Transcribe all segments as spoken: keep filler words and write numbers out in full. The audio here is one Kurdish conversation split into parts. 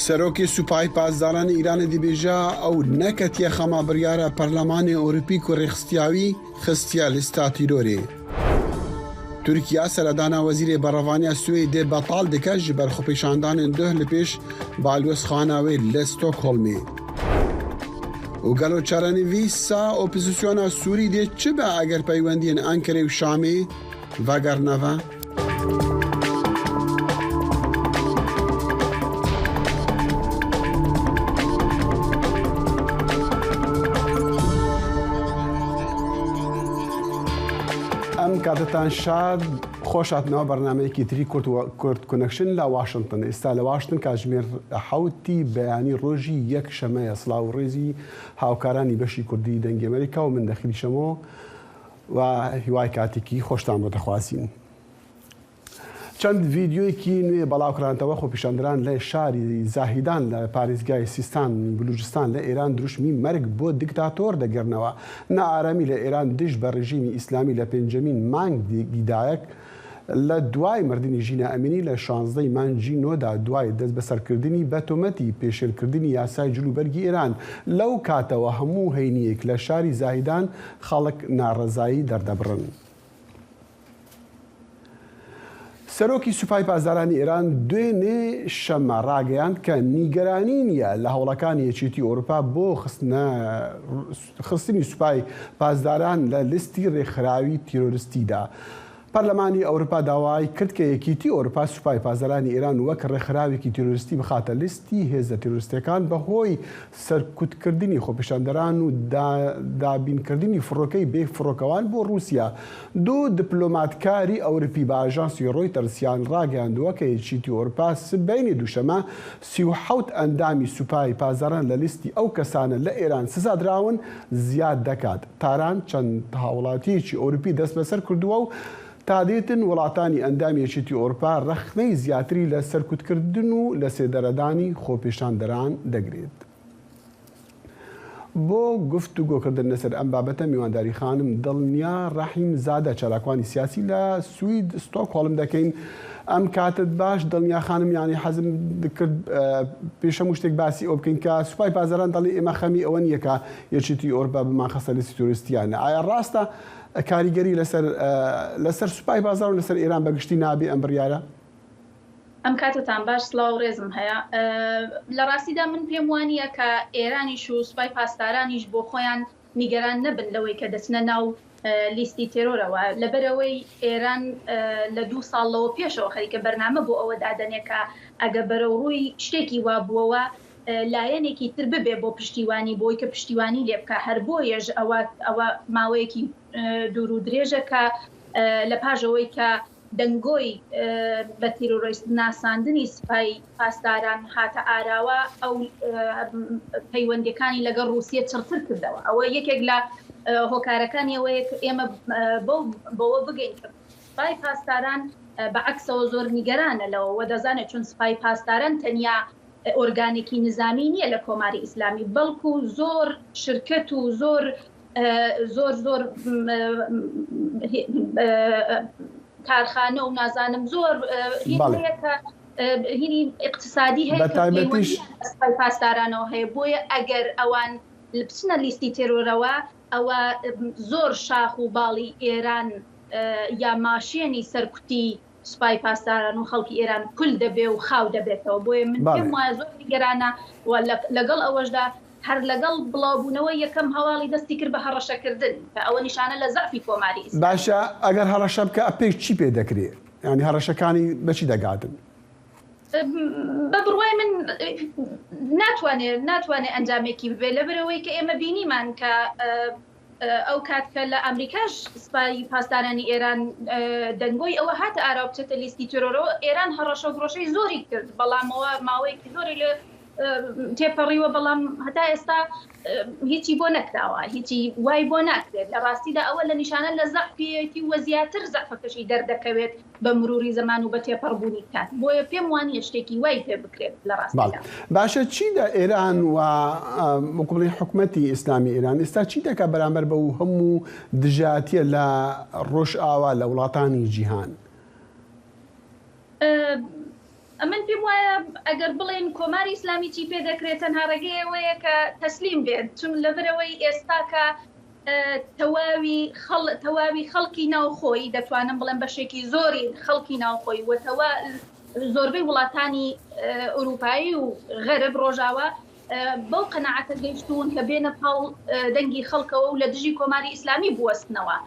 Serokê Supayê Pasdaranê Îranê dibêje, ew neketiye xema biryara Perlemanê Ewropî ku rêxistiya wî xistiye lîsta tîrorê. Tirkiye seredana Wezîrê Berevaniya Swêdê betal dike ji ber xwepêşandanên duh li pêş balwezxana wê li Stockholmê. Û gelo çarenivîsa opozisyona Sûrî dê çi be eger peywendiyên Enkerê û Şamê vegerine ve? Em katetan şad, xweş hatin nava bernameyekî tîrî Kurd, Kurd Connection li Washington. Êsta li Washington kajmêr hewtî beyanî rojî yek şeme ye. Silav û rêzî hawkarani beşî Kurdî Dengê Amerîka û min Dexîl Şemo. و هیوای کاتێکی خۆشتان بۆ دەخوازین. چەند ڤیدیۆیەکی نوێ بەڵاو کرانتەوە. خۆپیشاندەران لە شاری زاهیدان لە پارێزگای سیستان بلوچستان لە ئێران دروشمی مەرگ بۆ دیکتاتۆر دەگەرنەوە. نائارامی لە ئێران دژ بە ڕژیمی ئیسلامی لە پێنجەمین مانگی دایەک لە دوای مردنی ژینا ئەمینی لە شانزدەی مانگی نۆدا، دوای دەست بەسەرکردنی بە تۆمەتی پێشێلکردنی یاسای جلوبەرگی ئێران. لەو کاتەوە هەموو هەینیەک لە شاری زاهیدان خەڵک ناڕەزایی دەردەبڕن. سەرۆکی سوپای پاسدارانی ئێران دوێنێ شەممە ڕاگەیاند کە نیگەرانی نییە لە هەوڵەکانی یەکێتی ئەوروپا بۆ خستنە، خستنی سوپای پاسداران لە لیستی ڕێکخراوی تیرۆریستیدا. پەرلەمانی ئەوروپا داوای کرد کە یەکێتی ئەوروپا سوپای پاسدارانی ئێران وەک ڕێکخراوێکی تیرۆریستی بخاتە لیستی هێزە تیرۆریستیەکان بەهۆی سەرکوتکردنی خۆپیشاندەران و دا-، دابینکردنی فڕۆکەی بێ فڕۆکەوان بۆ رووسیا. دوو دیپلۆماتکاری ئەوروپی بە ئاژانسی ڕۆیتەرسیان ڕاگەیاندووە کە یەکێتی ئەوروپا سبەینێ دووشەمە سی و حەوت ئەندامی سوپای پاسداران لە لیستی ئەو کەسانە لە ئێران سزادراون زیاد دەکات. تاران چەند هاوڵاتیەکی ئەوروپی دەست بەسەر کردووە و تا دێتن وڵاتانی ئەندامی یەکێتی ئەوروپا ڕەخنەی زیاتری لە سەرکوتکردن و لە سێدەرەدانی خۆپیشاندەران دەگرێت. بۆ گفتوگۆکردن لەسەر ئەم بابەتە میوانداری خانم دڵنیا ڕەحیم زادە، چالاکوانی سیاسی لە سوید ستۆکهۆڵم دەکەین. ئەم کاتت باش دڵنیا خانم، یعنی حەزم دکرد، ئە، پێش هەموو شتێک باسی ئەو بکەین کە سوپای پاسداران دەڵێ ئێمە خەمی ئەوە نییە کە یەکێتی ئەوروپا بمانخستە لیستی تۆریستیان. ئایا ڕاستە کاریگەری لەسەر، ئە، لەسەر سوپای پاسداران و لەسەر ئێران بەگشتی نابێ ئەم بڕیارە؟ ئەم کاتتان باش، سڵاو و ڕێزم هەیە. ئە، لە ڕاستیدا من پێم وانییە کە ئێرانیش و سوپای پاسدارانیش بۆ خۆیان نیگەران نەبن لەوەی کە دەچنە ناو، ئە، لیستی تێرۆرەوە. لەبەرەوەی ئێران، ئە، لە دوو ساڵ لەوە پێشەوە خەریکە بەرنامە بۆ ئەوە دادەنێ کە ئەگە بەرەوڕووی شتێکی وا بووەوە، ئە، لایەنێکی تر ببێ بۆ پشتیوانی، بۆی کە پشتیوانی لێ بکە. هەر بۆیەش ئەوە، ئەوە ماوەیەکی، ئە، دوور و درێژە کە، ئە، لە پاش ئەوەی کە دەنگۆی، ئە، بە تیرۆریست ناساندنی سوپای پاسداران هاتە ئاراوە، ئەو، ئە، پەیوەندیەکانی لەگەڵ رووسیە چڕتر کردەوە. ئەوە یەکێک لە، ئە، هۆکارەکانی ئەوەیە کە ئێمە، ئە، بەو، بەوە بگەین کە سوپای پاسداران، ئە، بەعەکسەوە زۆر نیگەرانە لەوە، وە دەزانێت چون سوپای پاسداران تەنیا ئۆرگانێکی نظامی نییە لە کۆماری ئیسلامی، بەڵکو زۆر شرکەت و زۆر، ئە، زۆر، زۆر، م، ئە، م، ئە، کارخانە و نازانم زۆر، ئە، هین بەڵێ. هەیە کە، ئە، هینی اقتصادی هەیە بە کە تایبەتیش پەیوەندییان بە سوپای پاسدارانەوە هەیە. بۆیە ئەگەر ئەوان بچنە لیستی تێرۆرەوە، ئەوە، ئە، زۆر شاخ و باڵی ئێران، ئە، یا ماشێنی سەرکوتی سوپای پاسداران و خەڵکی ئێران کول دەبێ و خاو دەبێتەوە. بۆیە من بەڵێ. پێم وایە زۆر نیگەرانە و لە-، لەگەڵ ئەوەشدا هەر لەگەڵ بڵاوبوونەوەی یەکەم هەواڵی دەستی کرد بە هەڕەشەکردن، کە ئەوە نیشانە لە زەعفی کۆماری ئیسلامی. باشە، ئەگەر هەڕەشە بکە، ئەپێ چی پێ دەکرێ؟ یعنی هەڕەشەکانی بە چی دەگاتن؟ بە بڕوای من، ناتوانێ، ناتوانێ ئەنجامێکی ببێ، لەبەرەوەی کە ئێمە بینیمان کە، ئە، ئە، ئەو کات کە لە ئەمریکاش سوپای پاسدارانی ئێران، ئە، دەنگۆی ئەوە هاتە ئاراوە بچێتە لیستی تێرۆرەوە، ئێران هەڕەشە و گڕۆشەی زۆری کرد، بەڵام ئەوە ماوەیەکی زۆری لێ، ئە، تێپەڕیوە، بەڵام هەتا ئێستا، ئە، هیچی بۆ نەکراوە، هیچی وای بۆ ناکرێت. لە ڕاستیدا ئەوە لە نیشانە لە زەعفیەتی و زیاتر زەعفەکەشی دەردەکەوێت بە مروری زەمان و بە تێپەڕبوونی کات. بۆیە پێم وانییە شتێکی وای پێ بکرێت لە ڕاستیدا. بەڵێ. باشە، چی دە ئێران و، ئە، مقبڵی حکومەتی ئیسلامی ئێران ئێستا چی دەکا بەرامبەر بە و هەموو دژایەتیە لە ڕۆژئاوا لە وڵاتانی جیهان؟ ئە، ئەمن پێم وایە ئەگەر بڵێن کۆماری ئیسلامی چی پێ دەکرێت، تەنها ڕێگەی ئەوەیە کە تەسلیم بێت، چون لەبەرەوەی ئێستا کە تەواوی خەڵ تەواوی خەڵکی ناوخۆی، دەتوانم بڵێم بەشێکی زۆری خەڵکی ناوخۆی و تەوا زۆربەی وڵاتانی ئەوروپایی و غەرب ڕۆژاوا بەو قەناعەتە گەیشتوون کە بێنە پاڵ دەنگی خەڵکەوە و لە دژی کۆماری ئیسلامی بوەستنەوە.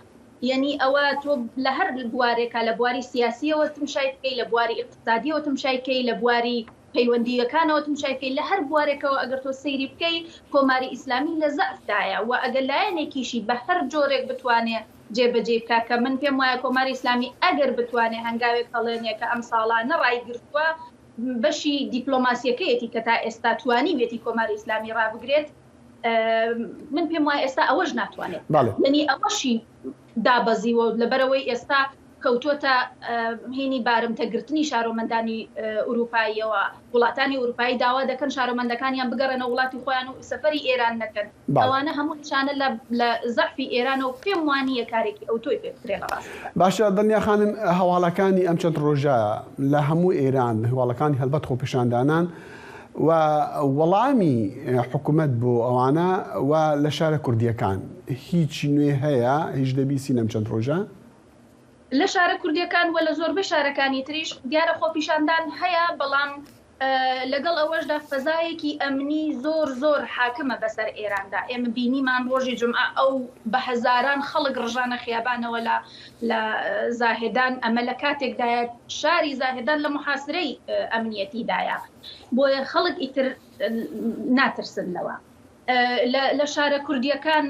یعنی ئەوە تۆ لە هەر بوارێکە، لە بواری سیاسیەوە تمشای بکەی، لە بواری اقتصادیەوە تمشای بکەی، لە بواری پەیوەندیەکانەوە تمشای بکەی، لە هەر بوارێکەوە ئەگەر تۆ سەیری بکەی، کۆماری ئیسلامی لە زەعفدایە و ئەگەر لایەنێکیشی بە هەر جۆرێک بتوانێ جێبەجێ بکا، کە من پێم وایە کۆماری ئیسلامی ئەگەر بتوانێ هەنگاوێک هەڵێنێ کە ئەم ساڵانە ڕایگرتووە، بەشی دیپلۆماسیەکەیەتی کە تا ئێستا توانیوێتی کۆماری ئیسلامی ڕابگرێت، من پێم وایە ئێستا ئەوەش ناتوانێت. بەڵێ. یعنی ئەوەشی دابەزیوە و لەبەرەوەی ئێستا کەوتووەتە هینی بارمتەگرتنی شارۆمەندانی ئەوروپاییەوە. وڵاتانی ئەوروپایی داوا دەکەن شارۆمەندەکانیان بگەڕێنەوە وڵاتی خۆیان و سەفەری ئێران نەکەن. بەڵێ. ئەوانە هەموو نیشانە لە، لە زەعفی ئێرانە و پێم وانییە کارێکی ئەوتۆی پێ بکرێ لە ڕاست. باشە، دڵنیا خانم، هەواڵەکانی ئەم چەند ڕۆژە لە هەموو ئێران، هەواڵەکانی هەڵبەت خۆپیشاندانان و وەڵامی حکومەت بۆ ئەوانە و لە شارە کوردیەکان هیچ نوێ هەیە؟ هیچ دەبیسین ئەم چەند ڕۆژە؟ لە شارە کوردیەکان و لە زۆربەی شارەکانی تریش دیارە خۆپیشاندان هەیە، بەڵام لەگەڵ ئەوەشدا فەزایەکی ئەمنی زۆر زۆر حاکمە بەسەر ئێراندا. ئێمە بینیمان ڕۆژی جمعە ئەو بە هەزاران خەڵک ڕژانە خیابانەوە لە، لە زاهدان. ئەمە لە کاتێکدایە شاری زاهدان لە محاسرەی ئەمنیەتیدایە، بۆیە خەڵک ئیتر ناترسن لەوە. لە، لە شارە کوردیەکان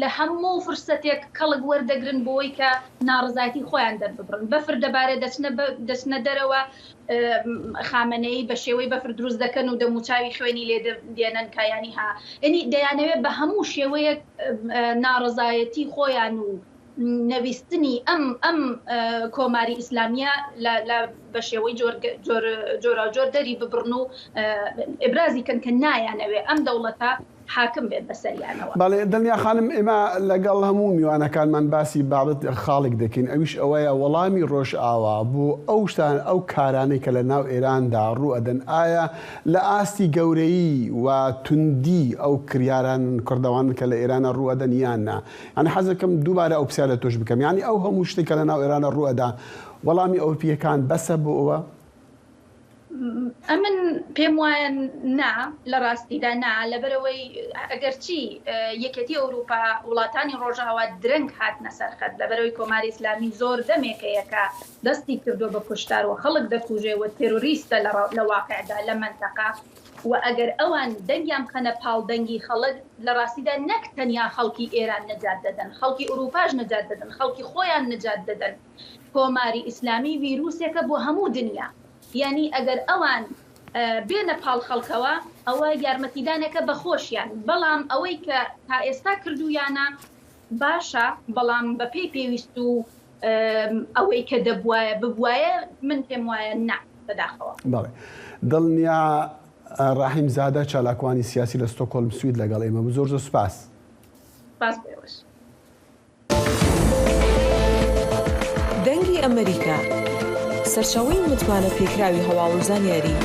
لە هەموو فرسەتێک کەڵک وەردەگرن بۆی کە ناڕزایەتی خۆیان دەرببڕن. بەفر دەبارێ، دەچنە بە، دەچنە دەرەوە، خامەنەی بە شێوەی بەفر دروست دەکەن و دەموچاوی خوێنی لێ دێنن کە یانی ها، یعنی دەیانەوێت بە هەموو شێوەیەک ناڕزایەتی خۆیان و نەویستنی ئەم، ئەم کۆماری ئیسلامیە لە، لە بە شێوەی جۆر، جۆر، جۆراوجۆر دەری ببڕن و ئبرازی کەن کە نایانەوێ ئەم دەوڵەتە حاکم بێت بەسەریانەوە. بەڵێ، دڵنیا خانم، ئێمە لەگەڵ هەموو میوانەکانمان باسی بابەت خاڵێک دەکەین، ئەویش ئەوەیە وەڵامی ڕۆژئاوا بۆ ئەو شتان، ئەو کارانەی کە لە ناو ئێراندا ڕوو ئەدەن، ئایا لە ئاستی گەورەیی و توندی ئەو کریاران کردەوان کە لە ئێرانە ڕوو ئەدەن یان نا؟ یعنی حەز دەکەم دووبارە ئەو پرسیارە لە تۆش بکەم، یعنی ئەو هەموو شتێک کە لە ناو ئێرانە ڕوو ئەدا، وەڵامی ئەوروپیەکان بەسە بۆ ئەوە؟ ئەمن پێم وایە نا، لە ڕاستیدا نا، لەبەرەوەی ئەگەرچی یەکێتی ئەوروپا، وڵاتانی ڕۆژاوا درەنگ هاتنە سەرخەت، لەبەرەوەی کۆماری ئیسلامی زۆر دەمێکەیە کە دەستی کردووە بە کوشتار و خەڵک دەکوژێ و تێرۆریستە لە ڕا-، لە واقعدا لە مەنتەقە. و ئەگەر ئەوان دەنگیان بخەنە پاڵ دەنگی خەڵک، لە ڕاستیدا نەک تەنیا خەڵکی ئێران نەجات دەدەن، خەڵکی ئەوروپاش نەجات دەدەن، خەڵکی خۆیان نەجات دەدەن. کۆماری ئیسلامی ویروسێکە بۆ هەموو دنیا. یعنی ئەگەر ئەوان بێنە پاڵ خەڵکەوە، ئەوە یارمەتیدانێکە بە خۆشیان. بەڵام ئەوەی کە تا ئێستا کردوویانە باشە، بەڵام بە پێی پێویست و ئەوەی کە دەبوایە ببوایە، من پێم وایە نا، بەداخەوە. بەڵێ. دڵنیا ڕاحیم زادە، چالاکوانی سیاسی لە ستۆکۆلم، سوید، لەگەڵ ئێمە بوو. زۆر زۆر سپاس. سپاس بۆ ئێوەش. دەنگی ئەمریکا، سەرچاوەی متمانە پێکراوی هەواڵ و زانیاری.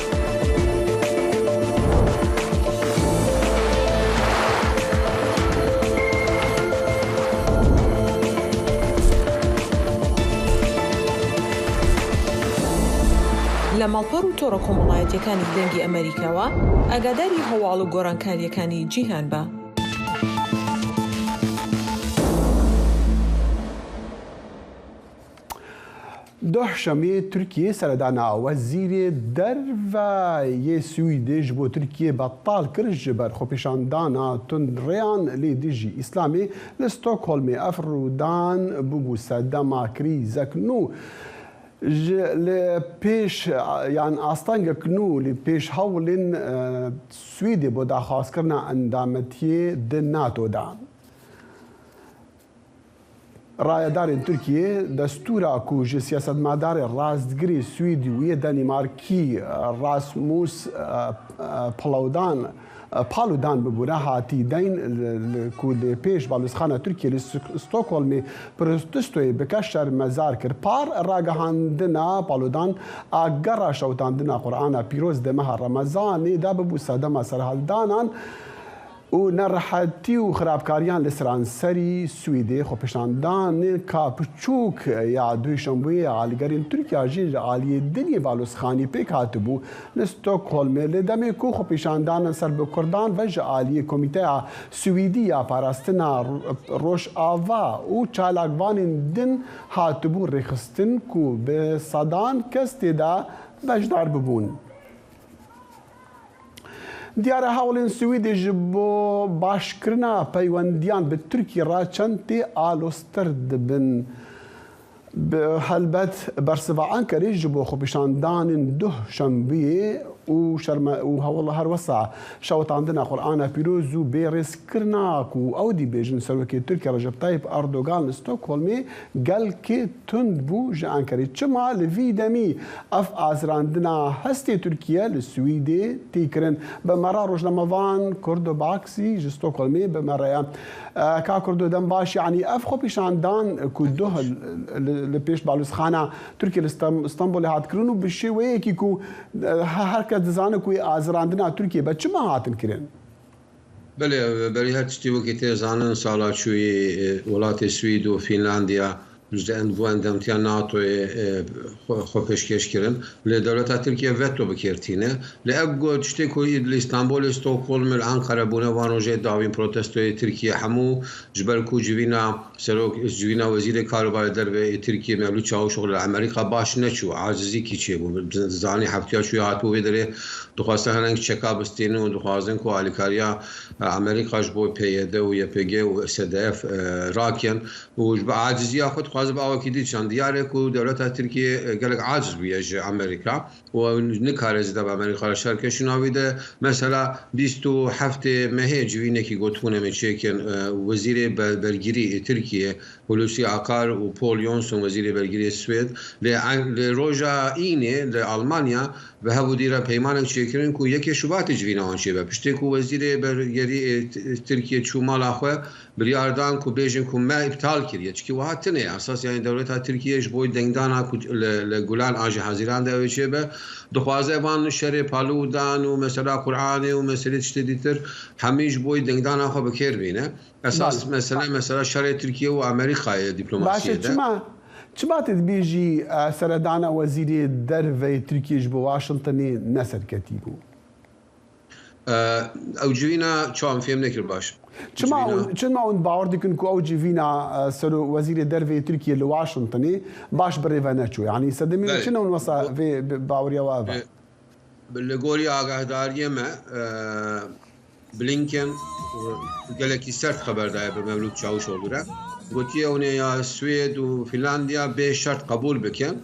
لە ماڵپەڕ و تۆڕە کۆمەڵایەتیەکانی دەنگی ئەمریکاوە ئاگاداری هەواڵ و گۆڕانکاریەکانی جیهان بە. دوهشەمê Tirkiyê seredana wezîrê derve yê Swîdê ji bo Tirkiyê betal kir, ji ber xwepêşandana tundrêyan li dijî Îslamê li Stockholmê. Ev rûdan bûbû sedema krîzek nû. Ji li pêş, yan astengek nû li pêş hewlên, e, Swîdê bo daxwazkirina endametiyê di NATO de. Rayedarên Tirkiyê destûra ku ji siyasetmedarê rastgirê Swîdî û yê Danîmarkî Rasmus, e, e, Paludan Pal û dan bibûne hatî deyn li, li, ku li pêş balozxana Tirkiyê li Stok-, Stockholmê protestoyê bike şermezar kir. Par ragihandina pal û dan a gera şewitandina Qur'ana Pîroz di meha Remezanê de bibû sedema serhildanan û nerehetî û xirabkariyan li seranserî Swêdê. Xwepêşandanê ka piçûk ya Duşembeyê ya alîgerên Tirkiya jî ji aliyê dinê balozxanî pêk hatibû. Li Stockholmê li demê ku xwepêşandanan ser bi Kurdan ve ji aliyê Komîteya Swîdî ya Parastina Rojava û çalakvanên din hatibû rêxistin ku bi sedan kes tê de beşdar bibûn. Diyar e, hewlên Swîdê ji bo başkirina peywendiyan bi Tirkiyê re çend tê aloztir dibin. Bi helbet bersiva Enqerê ji bo xwepêşandanên duh şembiyê û şerme-, û hewl-, herwesa şewitandina Qur'ana Pîroz û bêrêzkirina ku ew dibêjin serokê Tirkiye Recep Tayyip Erdogan li Stockholmê gelkê tund bû ji Enqerê. Çima li vî demî ev azirandina hestê Tirkiye li Swîdê tê kirin? Bi me re rojnamevan Kurdo Baksî ji Stockholmê bi me re ye. E, ka Kurdo, dem baş, yanî ev xwepêşandan ku duh li, li pêş balozxana Tirkiye li Stem-, Stenbolê hat kirin û bi şêweyekî ku, e, he-, her kes dizane ku wê azirandina Tirkiye be, çima hatin kirin? Belê, berî her tiştî wekî tê zanin sala çûyî, e, welatê Swîd û Fînlandiya ji en-, bo endamtiya NATOyê, e, xwe, xwe pêşkêş kirin. Lê dewleta Tirkiye veto bi kêr tîne. Lê ev got, tiştê ku li Stenbolê, Stockholmê, li Enqere bûne, van rojê dawîn protestoyê Tirkiye hemû ji ber ku civîna serok, civîna wezîrê karûbarê derve yê Tirkiye Mevlût Çavuşoglu li Amerîka baş neçû, acizîkî çêbû. Zanî heftiya çûye hatibû vê derê, dixwestin hinek çeka bistînin û dixwazin ku alîkariya, e, Amerîka ji bo P Y D û Y P G û S D F, e, rakin. û ji bi aciziya xwe dixwaze bi awakî dî çand. Diyar e ku dewleta Tirkiyê, e, gelek aciz bûye ji Amerîka û ew nikare zêde bi Amerîka re şer ke. Şûna wî de mesela bîst û heftê mehê civînekî gotibûn em ê çêkin, e, wezîrê be-, bergirî ê Tirkiyê Hulusi Akar û Paul Johnson wezîrê bergirî yê Swêd lê, lê roja înê li Almanya bi hev û dî re peymanek çêkirin ku yekê Şubatê civîna wan çêbe. Piştê ku wezîrê bergerî ê T-, Tirkiyê çû mala xwe, biryar dan ku bêjin ku me îptal kiriye. Çikî wiha tune ye. Esas, yanî dewleta Tirkiyê ji bo dengdana ku li, li Gulan a ji Hezîran de ew ê çêbe, dixwaze van şerê palûdan û mesela Qur'anê û meselê tiştê dîtir hemî ji bo dengdana xwe bi kêr bîne. Esas Belê. mesele, mesela şerê Tirkiye û Amerîkayê Baş e, dîplomasiyê de. çima, çima tu dibêjî, e, seredana wezîrê derve yê Tirkiyê ji bo Washingtonê ne serketî bû? E, ew civîna çawa min fêm nekir baş. Çima Civîna hûn, çima hûn bawer dikin ku ew civîna, e, sero wezîrê derve yê Tirkiyê li Washingtonê baş bi rê ve neçû? Yanî sedemî Belê. çi ne hûn wesa Bu vê bi-, baweriya we ev e? E, Li gorî agahdariyê me, e, Blinken, e, gelekî sert xeber daye bi Mevlût Çavuşoglu re. Gotiye hûn ê ya Swêd û Fînlandiya bê şert qebûl bikin.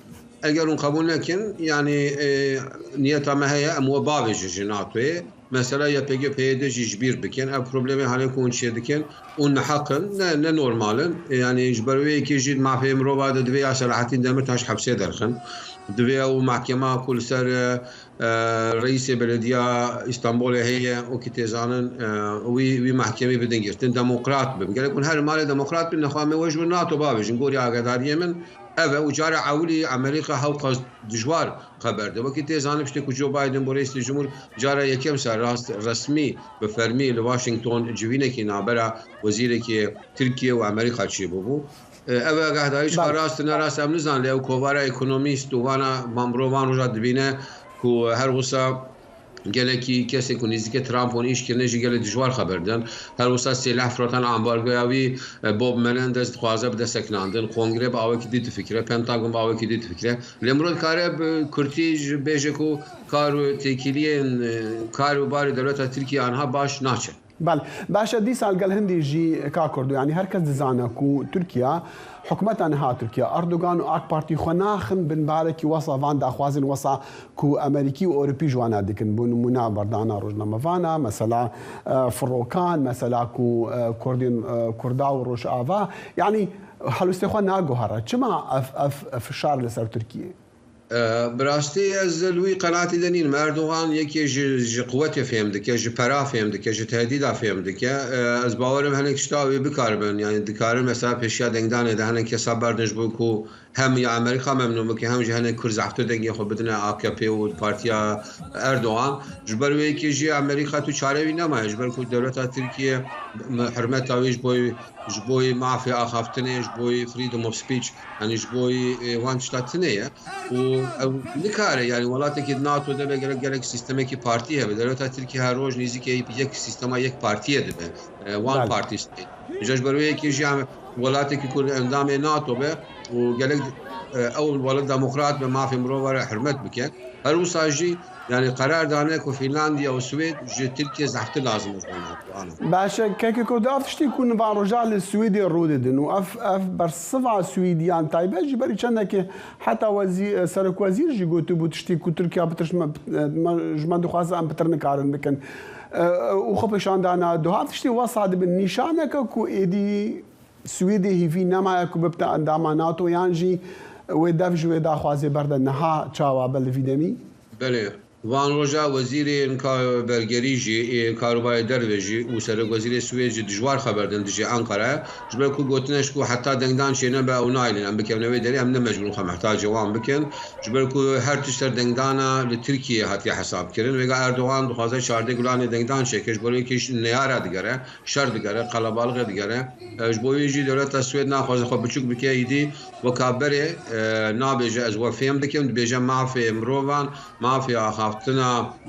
Eger hûn qebûl nekin, yanî, e, niyeta me heye em we bavêjin ji NATOyê. Mesela Y P G P Y D jî ji bîr bikin. Ev problemê halê ku hûn çêdikin, hûn neheq in, ne, ne normal in. E, yanî ji ber wê yekê jî di mafê mirova de divê ya Selahattin Demirtaş hepsê derxin. Divê ew mahkema ku li ser, e, e, reîsê belediya Îstanbulê heye, wekî tê zanin, e, wî, wî mahkemê bidin girtin, demokrat bin. Gerek hûn her malê demokrat bin, nexwe em ê we ji bo NATO bavêjin. Gorî agadariyê min ev e û cara ewilî Amerîka hewqas dijwar xeber de. Wekî tê zanin, piştê ku Joe Biden bû reîsê cumhur, cara yekem ser rast resmî bi fermî li Washington civînekî navbera wezîrekî Tirkiye û Amerîka çêbûbû. E, ev agahdarî çiqa Belê. rast ne rast em nizanin, lê ew kovara ekonomîst û vana mamro van roja dibîne ku her wisa gelekî kesên ku nêzîkê Trump hûn îş kirine jî gelek dijwar xeber din. Her wisa sêlah firotan ambargoya wî, e, Bob Menendez dixwaze bide sekinandin. Kongre bi awekî dî difikire, Pentagon bi awekî dî difikire. Lê mirov dikare bi kurtî jî bêje ku kar û têkiliyên, e, kar û barê dewleta Tirkiye anha baş naçe. Belê. Baş e, dîsa li gel hindê jî ka Kurdo, yanî her kes dizane ku Tirkiye, hikûmeta niha Tirkiye, Erdogan û AK Partî xwe naxin bin barekî wesa van daxwazên wesa ku Amerîkî û Ewropî ji wana dikin. Bo nimûne berdana rojnamevana, mesela, e, firokan, mesela ku, e, Kurdên, e, Kurda û Rojava. Yanî helwestê xwe naguhere. Çima ev, ev, ev fişar li ser Tirkiyê? E, bi rastî ez li wî qenaetî de nînim. Erdogan yekê ji, ji quwetê fêm dike, ji pera fêm dike, ji tehdîda fêm dike. E, ez bawerim hinek tişta wê bikaribin. Yani dikarin mesela pêşiya dengdanê de hinek kesa berdin ji bo ku hem ya Amerîka memnûn bike, hem jî hinek Kurd zehftir dengê xwe bidine A K P û partiya Erdogan. Ji ber wê yekê jî Amerîka tu çare wî nemaye. Ji ber ku dewleta Tirkiye, hurmeta wê ji bo, ji bo mafê axaftinê, ji bo freedom of speech, yani ji bo, e, wan tişta tune ye. Û ew nikare, yani welatekî NATO de be gerek, gerek sîstemekî partî hebe. Dewleta Tirkiye her roj nêzîkî yek sîstema yek partiyê dibe. E, one Belê. Party state. Îca ji ber wê yekê jî em welatekî ku endamê NATO be û gelek, e, ew welat demokrat be, mafê mirov re hurmet bike. Her wisa jî, yani qerar dane ku Fînlandiya û Swêd ji Tirkiye zehftir lazim e ji bo NATO. Ana. Baş e, kekê Kurd, ev tiştî ku nivan roja li Swêdê rû didin û ev, ev bersiva Swêdiyan taybet ji berî çendekê heta wezî-, serokwezîr jî gotibû tiştî ku Tirkiya pitir ji me, me, ji me dixwaze em pitir nikarin bikin. E, û xwe pêşandana duha tiştî wesa dibin nîşaneke ku êdî Swêdê hîvî nemaye ku bibite endama NATO yan jî wê dev ji wê daxwazê berde niha çawa be li vî demî? Belê. Van roja wezîrên ka-, bergerî jî, ê karûbarê derve jî û serokwezîrê Swêd jî dijwar xeber din dijî Enqere. Ji ber ku gotine ji ku heta dengdan çênebe ew nayînin em bikevine wê derê, em ne mecbûr in xwe mehtacê wan bikin. Ji ber ku her tişt ser dengdana li Tirkiyeyê hatiye hesabkirin. Vêga Erdogan dixwaze çardeh Gulanê dengdan çêke, ji bo wê yekê jî neyara digere, şer digere, qelebalixê digere. E, ji bo wê jî dewleta Swêd naxwaze xwe biçûk bike, îdî weka berê, e, nabêje ez we fêm dikim, dibêje mafê mirovan, mafê axaftina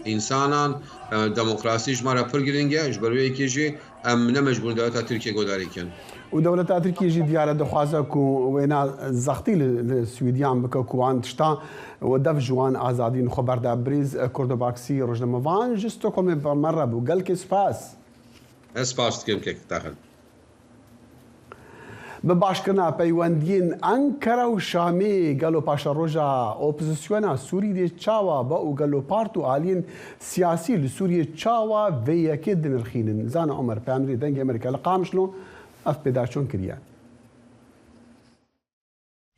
însanan, e, demokrasî ji me re pir girîng e. Ji ber wê yekê jî em ne mecbûr in dewleta Tirkiye guhdarî bikin. Û dewleta Tirkiye jî diyar e dixwaze ku wêna zextî li, li Swîdiyan bike ku wan tişta û dev ji wan azadiyên xwe berde. Birêz Kurdo Baksî, rojnamevan ji Stockholmê bi me re bû. Gelkê spas. Ez spas dikim kek Tahir. Bi başkirina peywendiyên Enkere û Şamê, gelo paşeroja opozîsyona Sûrî dê çawa be û gelo part û aliyên siyasî li Sûriyê çawa vê yekê dinirxînin? Zana Omer, peyamnêrê Dengê Amerîka li Qamişlo, ev pêdaçûn kiriye.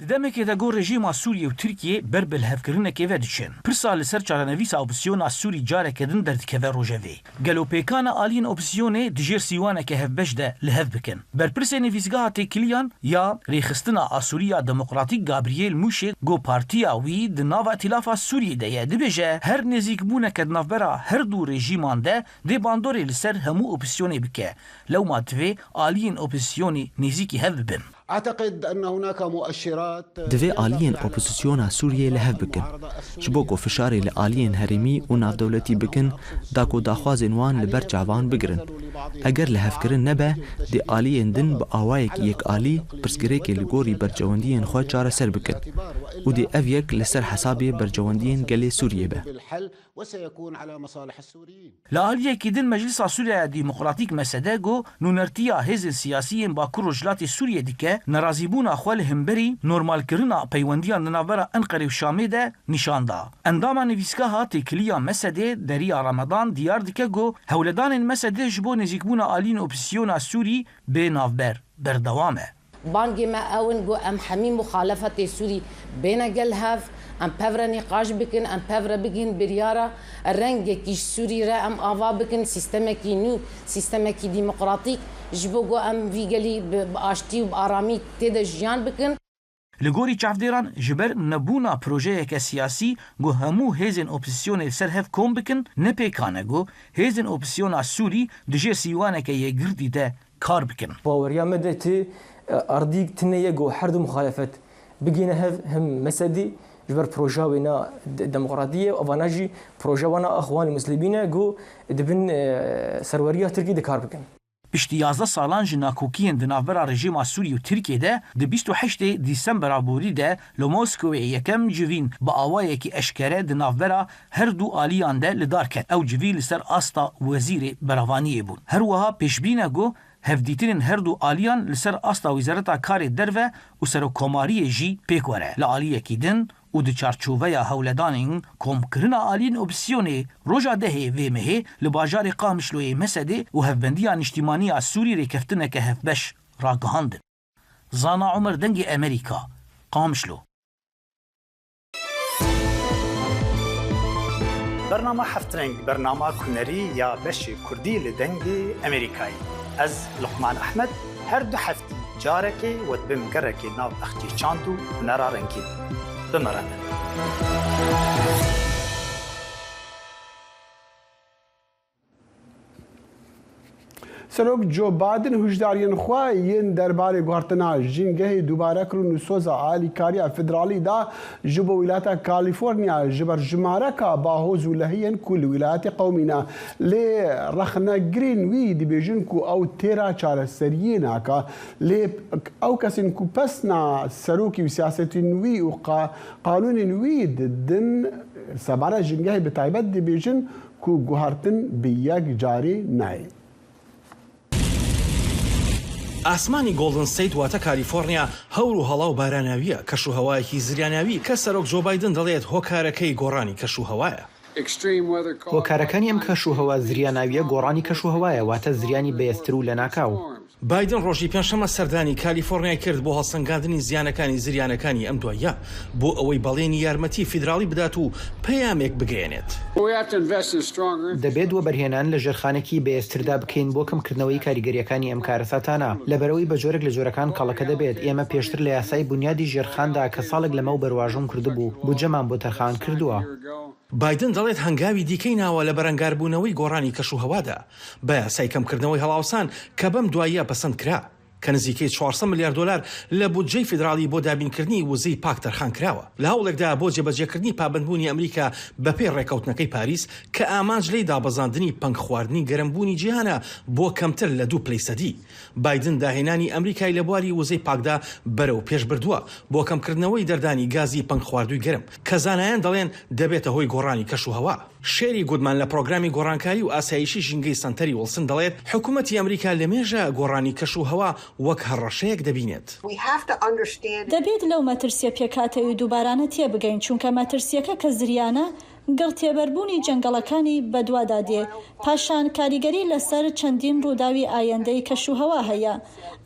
Di demekê de ku rejîma Sûriyê û Tirkiyê ber bi lihevkirinekê ve diçin, pirsa li ser çarenivîsa opozîsyona Sûrî careke din derdikeve rojevê. Gelo pêkan e aliyên opozîsyonê di jêr sîwaneke hevbeş de li hev bikin? Berpirsê nivîsgeha têkiliyan ya rêxistina a Sûriya Demokratîk Gabriel Mûşê ku partiya wî di nava Îtîlafa Sûriyê de ye, dibêje her nêzîkbûneke di navbera her du rejîman de dê bandorê li ser hemû opozîsyonê bike. Lewma divê aliyên opozîsyonê nêzîkî hev bibin. أعتقد أن هناك مؤشرات Divê aliyên opozîsyona Sûriyê li hev bikin, ji bo ku fişarê li aliyên herêmî û navdewletî bikin, da ku daxwazên wan li ber çavan bigirin. Eger lihevkirin nebe, dê aliyên din bi awayekî yekalî pirsgirêkê li gorî bercewendiyên xwe çareser bikin û dê ev yek li ser hesabê bercewendiyên gelê Sûriyê be. وسيكون على مصالح السوريين. Li aliyekî din Meclisa Sûriya Demokratîk, M S D, ku nûnertiya hêzên siyasî yên Bakur Rojhilatê Sûriyê dike, nerazîbûna xwe li hemberî normalkirina peywendiyan di navbera Enqerê û Şamê de nîşan da. Endama nivîsgeha têkilî ya M S D, Derya Ramadan, diyar dike ku hewledanên M S D ji bo nêzîkbûna aliyên opozîsyona Sûrî bê navber berdewam e. Bangê me ew in ku em hemî muxalefetê Sûrî bêne gel hev, em pev re nîqaş bikin, em pev re bigihîn biryara, rengekî ji Sûrî re em ava bikin, sîstemekî nû, sîstemekî demokratîk, ji bo ku em vî gelî bi, bi aştî û bi aramî tê de jiyan bikin. Li gorî çavdêran, ji ber nebûna projeyeke siyasî ku hemû hêzên opozîsyonê li ser hev kom bikin, ne pêkan e ku hêzên opozîsyona Sûrî di jêr sîwaneke yekgirtî de kar bikin. Baweriya me de tê, e, erdî tune ye ku her du muxalefet bigihîne hev, hem M S D ji ber proja wêna de-, demokratî ye, evana jî proja wana Exwanê Muslimîn e ku di bin, e, serweriya Tirkî de kar bikin. Piştî yazdeh salan ji nakokiyên di navbera rejîma Sûrî û Tirkiyê de, di bîst û heştê Dîsembera borî de li Moskowê yekem civîn bi awayekî eşkere di navbera her du aliyan de li dar ket. Ew civî li ser asta wezîrê beravaniyê bûn. Her wiha pêşbîn e ku hevdîtinên her du aliyan li ser asta Wezareta Karê Derve û Serokkomariyê jî pêk were. Li aliyekî din û di çarçoveya hewledanên komkirina aliyên opozîsyonê, roja dehê vê mehê li bajarê Qamişloyê M S D û Hevbendiya Niştîmanî ya Sûrî rêkeftineke hevbeş ragihandin. Zana Omer, Dengê Emerîka, Qamişlo. Bernama Heftreng, bernama kunerî ya beşê kurdî li Dengê Emerîkayê. Ez Luqman Ehmed, her du heftî carekê we dibim gerekê nav bexçê çand û hunera rengîn. Bi me re ne. Serok Joe Biden hişdariyên xwe yên derbarê guhertina jîngehê dubare kirin û soza alîkariya federalî da ji bo wîlata Kalîforniya ji ber jimareka bahoz û lehiyên ku li wîlayetê qewimîne. Lê rexnegirên wî dibêjin ku ew têra çareseriyê naka. Lê ew kesên ku pesna serokî û siyasetên wî û qa-, qanûnên wî didin, sebara jingehê bi taybet dibêjin ku guhertin bi yek carê nayê. ئاسمانی گۆڵدن ستەیت واتە کالیفۆڕنیا هەور و هەڵا و باراناویە، کەش و هەوایەکی زریاناوی کە سەرۆک جۆ بایدن دەڵێت هۆکارەکەی گۆڕانی کەش و هەوایە. هۆکارەکانی ئەم کەش و هەوا زریاناویە گۆڕانی کەش و هەوایە، واتە زریانی بەهێزتر و لەناکاو. بایدن ڕۆژی پێنجشەممە سەردانی کالیفۆڕنیای کرد بۆ هەڵسەنگاندنی زیانەکانی زریانەکانی ئەم دواییە، بۆ ئەوەی بەڵێنی یارمەتی فیدراڵی بدات و پەیامێک بگەیەنێت. دەبێت وەبەرهێنان لە ژێرخانێکی بەهێزتردا بکەین بۆ کەمکردنەوەی کاریگەرییەکانی ئەم کارەساتانە، لەبەرئەوەی بە جۆرێک لە جۆرەکان کەڵەکە دەبێت. ئێمە پێشتر لە یاسای بونیادی ژێرخاندا کە ساڵێک لەمەو بەروەژوون کردبوو، بودجەمان بۆ تەرخان کردووە. بایدن دەڵێت هەنگاوی دیکەی ناوە لە بەرەنگاربوونەوەی گۆڕانی کەشوهەوادا، بە یاسای کەمکردنەوەی هەڵاوسان کە بەم دواییە پەسەند کرا، کە نزیکەی چوار سەد ملیار دۆلار لە بودجەی فیدراڵی بۆ دابینکردنی وزەی پاک تەرخان کراوە، لە هەوڵێکدا بۆ جێبەجێکردنی پابەندبوونی ئەمریکا بەپێی ڕێکەوتنەکەی پاریس کە ئامانج لێی دابەزاندنی پەنگخواردنی گەرمبوونی جیهانە بۆ کەمتر لە دوو پلەی سەدی. بایدن داهێنانی ئەمریکای لە بواری وزەی پاکدا بەرەو پێش بردووە بۆ کەمکردنەوەی دەردانی گازی پەنگخواردووی گەرم کە زانایان دەڵێن دەبێتە هۆی گۆڕانی کەشوهەوا. شێری گودمان لە پرۆگرامی گۆڕانکاری و ئاسایشی ژینگەی سەنتەری وڵسن دەڵێت حکوومەتی ئەمریکا لەمێژە گۆڕانی کەشوهەوا وەک هەڕەشەیەک دەبینێت. دەبێت لەو مەترسییە پێکهاتەی و دووبارانە تێبگەین، چونکە مەترسییەکە کە زریانە گڕتێبەربوونی جەنگەڵەکانی بەدوادا دێ، پاشان کاریگەری لەسەر چەندین ڕووداوی ئایەندەی کەشوهەوا هەیە.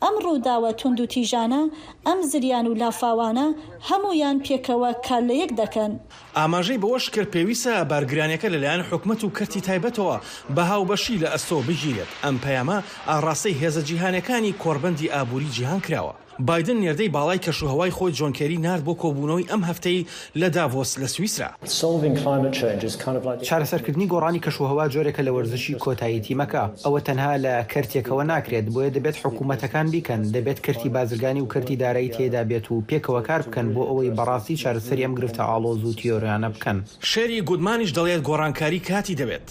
ئەم ڕووداوە توندوتیژانە، ئەم زریان و لافاوانە، هەموویان پێکەوە کار لە یەک دەکەن. ئاماژەی بەوەش کرد پێویستە بارگرانییەکە لەلایەن حکومەت و کەرتی تایبەتەوە بە هاوبەشی لە ئەستۆ بگیرێت. ئەم پەیامە ئاڕاستەی هێزە جیهانییەکانی کۆڕبەندی ئابووری جیهان کراوە. بایدن نێردەی باڵای کەشوهەوای خۆی جۆن کێری نارد بۆ کۆبوونەوەی ئەم هەفتەی لە داڤۆس لە سویسرا. چارەسەرکردنی گۆڕانی کەشوهەوا جۆرێکە لە وەرزشی کۆتایی تیمەکە. ئەوە تەنها لە کەرتێکەوە ناکرێت، بۆیە دەبێت حکوومەتەکان بیکەن، دەبێت کەرتی بازرگانی و کەرتی دارایی تێدا بێت و پێکەوە کار بکەن بۆ ئەوەی بەڕاستی چارەسەری ئەم گرفتە ئاڵۆز و تیۆریانە بکەن. شێری گودمانیش دەڵێت گۆڕانکاری کاتی دەوێت.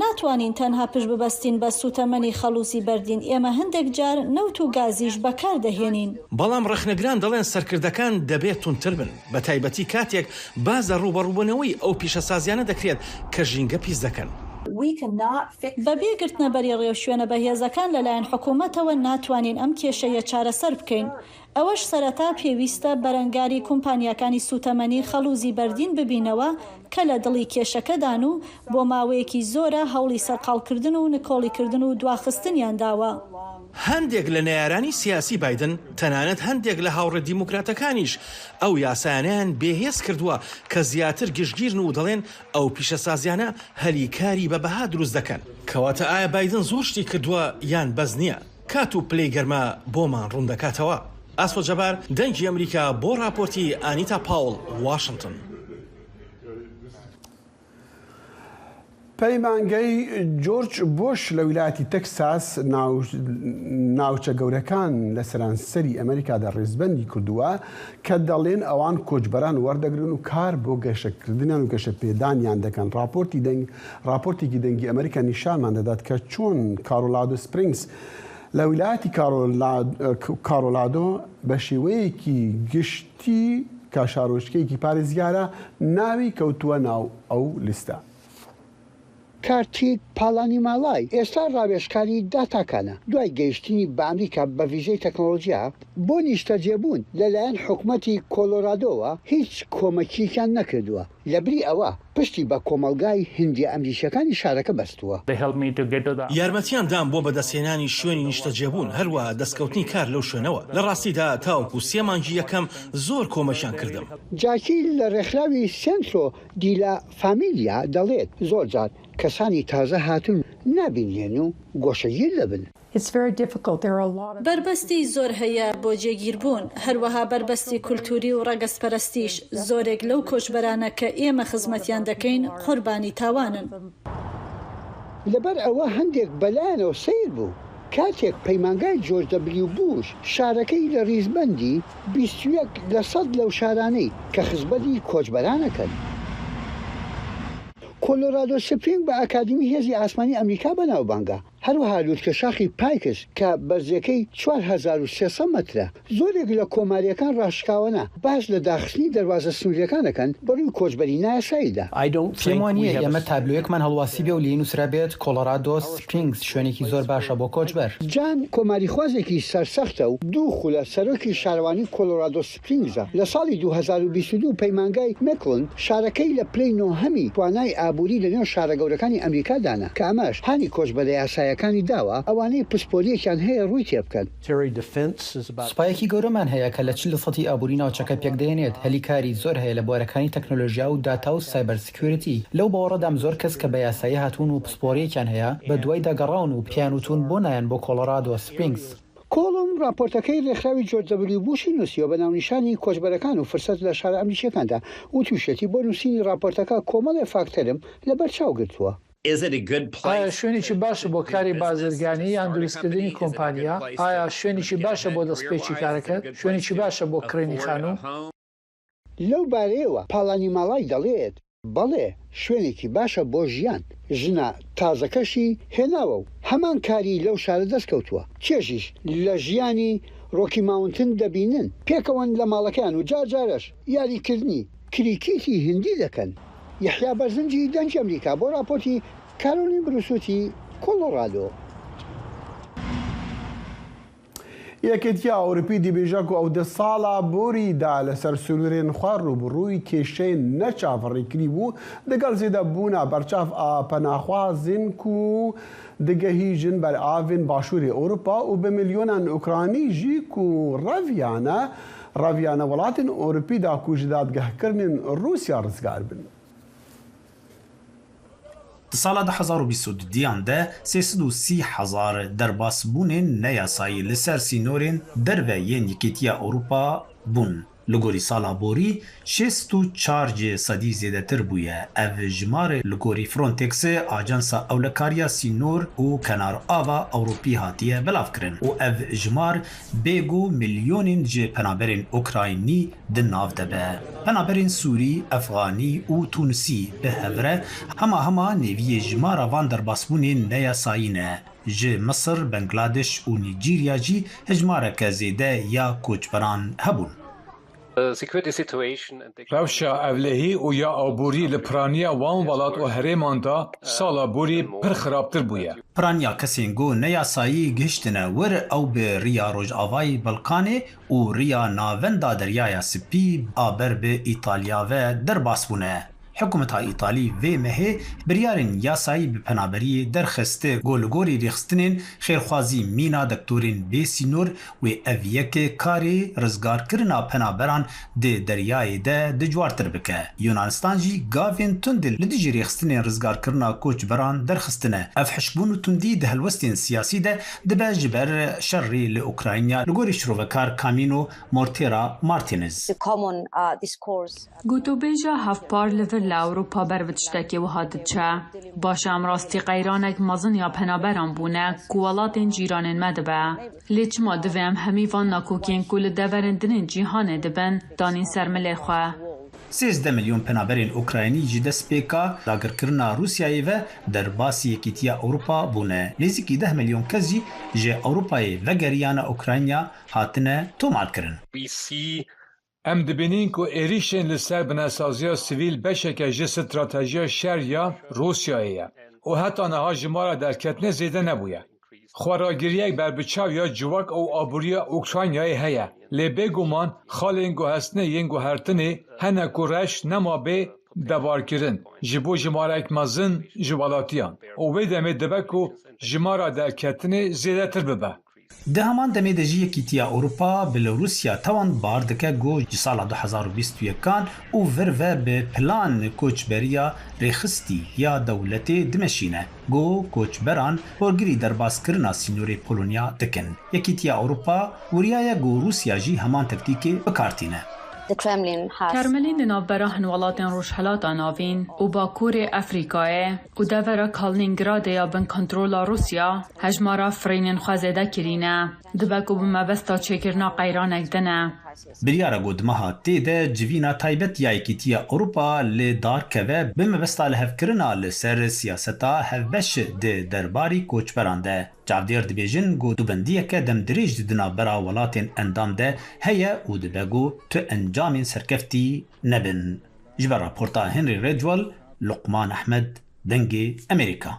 ناتوانین تەنها پشت ببەستین بە سووتەمەنی خەڵووزی بەردین، ئێمە هەندێک جار نەوت و گازیش بەکار دەهێنین. بەڵام ڕەخنەگران دەڵێن سەرکردەکان دەبێت توندتر بن، بە تایبەتی کاتێک باس لە ڕووبەڕووبوونەوەی ئەو پیشەسازیانە دەکرێت کە ژینگە پیس دەکەن. بەبێ گرتنەبەری ڕێوشوێنە بەهێزەکان لەلایەن حکوومەتەوە ناتوانین ئەم کێشەیە چارەسەر بکەین. ئەوەش سەرەتا پێویستە بەرەنگاری کومپانیاکانی سووتەمەنی خەڵووزی بەردین ببینەوە کە لە دڵی کێشەکەدان و بۆ ماوەیەکی زۆرە هەوڵی سەرقاڵکردن و نکۆڵیکردن و دواخستنیان داوە. هەندێک لە نەیارانی سیاسی بایدن، تەنانەت هەندێک لە هاوڕێ دیموکراتەکانیش ئەو یاسایانەیان بێهێز کردووە کە زیاتر گشتگیرن و دەڵێن ئەو پیشەسازیانە هەلی کاری بە بەها دروست دەکەن. کەواتە ئایا بایدن زۆر شتی کردووە یان بەس نییە؟ کات و پلەی گەرما بۆمان ڕوون دەکاتەوە. ئاسۆ جەبار، دەنگی ئەمریکا، بۆ ڕاپۆرتی ئانیتا پاوڵ، واشنتن. پەیمانگەی جۆرج بۆش لە ویلایەتی تەکساس، ناو-، ناوچە گەورەکان لە سەرانسەری ئەمریکادا ڕێزبەندی کردووە کە دەڵێن ئەوان کۆچبەران وەردەگرن و کار بۆ گەشەکردنیان و گەشەپێدانیان دەکەن. راپۆرتی دەنگ-، راپۆرتێکی دەنگی ئەمریکا نیشانمان دەدات کە چۆن کارۆلادۆ سپرینگز لە ویلایەتی کارۆلا-، کارۆلادۆ بە شێوەیەکی گشتی کە شارۆچکەیەکی پارێزگارە ناوی کەوتووە ناو ئەو لیستە. کارتیک پالانیمالای ئێستا ڕاوێژکاری داتاکانە، دوای گەیشتنی بە ئەمریکا بە ڤیزەی تەکنۆلۆجیا بۆ نیشتەجێبوون لەلایەن حکومەتی کۆلۆرادۆوە هیچ کۆمەکیەکیان نەکردووە. لە بری ئەوە، پشتی بە کۆمەڵگای هندیە ئەمریکیەکانی شارەکە بەستووە. یارمەتیان دام بۆ بەدەستهێنانی شوێنی نیشتەجێبوون، هەروەها دەستکەوتنی کار لەو شوێنەوە. لە ڕاستیدا تاوەکو سێ مانگی یەکەم زۆر کۆمەکیان کردم. جاکی لە ڕێکخراوی سێنترۆ دیلا فامیلیا دەڵێت، زۆر جار کەسانی تازە هاتوون نابینرێن و گۆشەگیر دەبن. It's very difficult. There are a lot of بەربەستی زۆر هەیە بۆ جێگیربوون، هەروەها بەربەستی کولتوری و ڕەگەزپەرستیش. زۆرێک لەو کۆچبەرانە کە ئێمە خزمەتیان دەکەین قوربانی تاوانن. لەبەر ئەوە هەندێک بەلایەنەوە سەیر بوو کاتێک پەیمانگای جۆرج دەبلیو بوش شارەکەی لە ڕیزبەندی بیست و یەک لە سەد لەو شارانەی کە خزمەتی کۆچبەرانەکەن. کۆلۆرادۆ سپرینگ بە ئاکادمی هێزی ئاسمانی ئەمریکا بەناوبانگە، هەروەها لووتکە شاخی پایکس کە بەرزیەکەی چوار هەزار و سێ سەد مەترە. زۆرێک لە کۆماریەکان ڕاشکاوانە باس لە داخستنی دەروازە سنووریەکان دەکەن بەڕووی کۆچبەری نایاساییدا. پێم وانییە ئێمە تابلۆیەکمان هەڵواسی بێ و لێی نووسرابێت کۆلۆرادۆ سپرینگز شوێنێکی زۆر باشە بۆ کۆچبەر. جان کۆماریخوازێکی سەرسەختە و دوو خولە سەرۆکی شارەوانی کۆلۆرادۆ سپرینگزە. لە ساڵی دوو هەزار و بیست و دوو پەیمانگای مێکلند شارەکەی لە پلەی نۆهەمی توانای ئابووری لەنێو شارە گەورەکانی ئەمریکا دانا، کە ئەمەش هانی کۆچبەرە یاساییەکانی داوە ئەوانەی پسپۆرییەکیان هەیە ڕووی تێبکەن. سوپایەکی گەورەمان هەیە کە لە چل لە سەدی ئابووری ناوچەکە پێکدەهێنێت، هەلی کاری زۆر هەیە لە بوارەکانی تەکنۆلۆژیا و داتا و سایبەر سکیوریتی. لەو باوەڕەدام زۆر کەس کە بە یاسایی هاتوون و پسپۆرییەکیان هەیە، بە دوایدا گەڕاون و پێیان وتوون بۆ نایەن بۆ کۆلۆرادۆ سپرینگز. کۆڵۆم ڕاپۆرتەکەی ڕێکخراوی جۆرج دەبلیو بوشی نووسیوە بە ناونیشانی کۆچبەرەکان و فرسەت لە شارە ئەمریکییەکاندا و تووشیەتی، بۆ نووسینی ڕاپۆرتەکە کۆمەڵێ فاکتەرم لەبەرچاو گرتووە. ئایا شوێنێکی باشە بۆ کاری بازرگانی یان دروستکردنی کۆمپانیا؟ ئایا شوێنێکی باشە بۆ دەستپێکی کارەکەت؟ شوێنێکی باشە بۆ کڕینی خانوو؟ لەو بارەیەوە پاڵانی ماڵای دەڵێت، بەڵێ، شوێنێکی باشە بۆ ژیان. ژنە تازەکەشی هێناوە و هەمان کاری لەو شارە دەستکەوتووە. چێژیش لە ژیانی ڕۆکی ماونتن دەبینن. پێکەوەن لە ماڵەکەیان و جار جارەش یاریکردنی کریکیتی هندی دەکەن. یەحیا بەرزنجی دەنگی ئەمریکا بۆ ڕاپۆرتی کارۆلین بروسوتی کۆلۆرادۆ. یەکێتیە ئەوروپی دەبێژە کو ئەو دە ساڵە بۆریدا لەسەر سنوورێن خوا ڕووبڕووی کێشەی نەچاڤڕی کری بوو دەگەڵ زێدە بوونا بەرچاف ئا پەناخوازین کو دگەهیژن بەر ئاڤێن باشوورێ ئەوروپا و بە ملیۆنان ئوکرانی ژی کو ڕەڤیانە ڕەڤیانە وڵاتین ئەوروپی دا کو ژ دادگەهکردنین ڕووسیا ڕزگار بن. Di sala du hezar û bîst û dudiyan de sê sed û sî hezar derbasbûnên neyasayî li ser sînorên derve yên Yekîtiya Ewropa bûn. Li gorî sala borî, şêst û çar ji sedî zêdetir bûye. Ev jimar li gorî Frontexê, Ajansa Ewlekariya Sînor û Kenar Ava Ewropî hatiye belavkirin û ev jimar bê ku milyonên ji penaberên Ukraynî di nav de be. Penaberên Sûrî, Efxanî û Tunisî bi hev re hema hema nêviyê jimara van derbasbûnên neyasayî ne. Ji Misir, Bangladeş û Nîcîrya jî hejmareke zêde ya koçberan hebûn. Rewşa ewlehî û ya aborî li piraniya wan welat û herêman de sala borî pir xirabtir bûye. Piraniya kesên ku neyasayî gihiştine wir ew bi riya Rojavayê Balkanê û riya navenda Deryaya Spî a ber bi Îtalya ve derbas bûne. Hikûmeta Îtalî vê mehê biryarên yasayî bi penaberiyê derxist ku li gorî rêxistinên xêrxwazî mîna doktorên bê sînor wê ev yek karê rizgarkirina penaberan di deryayê de di cuartir bike. Yunanistan jî gavên tundê li dijî rêxistinên rizgarkirina koçberan derxistine. Ev hişbûn û tundî di helwestên siyasî de dibe ji ber şerê li Ukrayna, li gorî şirovekar Camino Mortera Martinez. Gotûbêja hevpar li vir li Ewropa ber bi tiştekî wiha diçe. Baş e, em rastî qeyranek mezin ya penaberan bûne ku welatên cîranên me dibe. Lê çima divê em hemî van nakokiyên ku li deverên din ên cîhanê dibin, danîn ser milê xwe? Sêzdeh milyon penaberên Ukraynî ji destpêka dagirkirina Rûsyayê ve derbasî Yekîtiya Ewropa bûne. Nêzîkî deh milyon kes jî ji Ewropayê vegeriyane Ukrayna hatine tomarkirin. Em dibînin ku êrîşên li ser binesaziya sivîl beşeke ji stratejiya şer ya Rûsyayê ye û heta niha jimara derketinê zêde nebûye. Xweragiriyek berbiçav ya civak û aboriya Ukraynayê heye, lê bêguman xalên guhestinê yên guhertinê hene ku reş nema bê debarkirin ji bo jimareyek mezin ji welatiyan û wê demê dibe ku jimara derketinê zêdetir bibe. Di heman demê de jî Yekîtiya Ewropa bi li Rûsya tawan bar dike ku ji sala du hezar û bîst û yekan û vir ve bi plan koçberiya rêxistî ya dewletê dimeşîne, ku koçberan holgirî derbaskirina sînorê Polonya dikin. Yekîtiya Ewropa wiriyaye ku Rûsya jî heman tektîkê bi kar tîne. Kremlîn di navbera hin welatên Rojhelata Navîn û Bakurê Efrîkayê û devera Kalinîngradê ya bin kontrola Rûsya hejmara firînên xwe zêde kirîne. Dibe ku bi mebesta çêkirina qeyranek din e. Biryara ku di meha tê de civîna taybet ya Yekîtiya Ewropa li dar keve bi mebesta lihevkirina li ser siyaseta hevbeş di derbarî koçberan de. Çavdêr dibêjin ku dubendiyeke demdirêj di navbera welatên endam de heye û dibe ku tu encamên serkeftî nebin. Ji ber raporta Henry Ridgwell, Luqman Ehmed, Dengê Amerîka.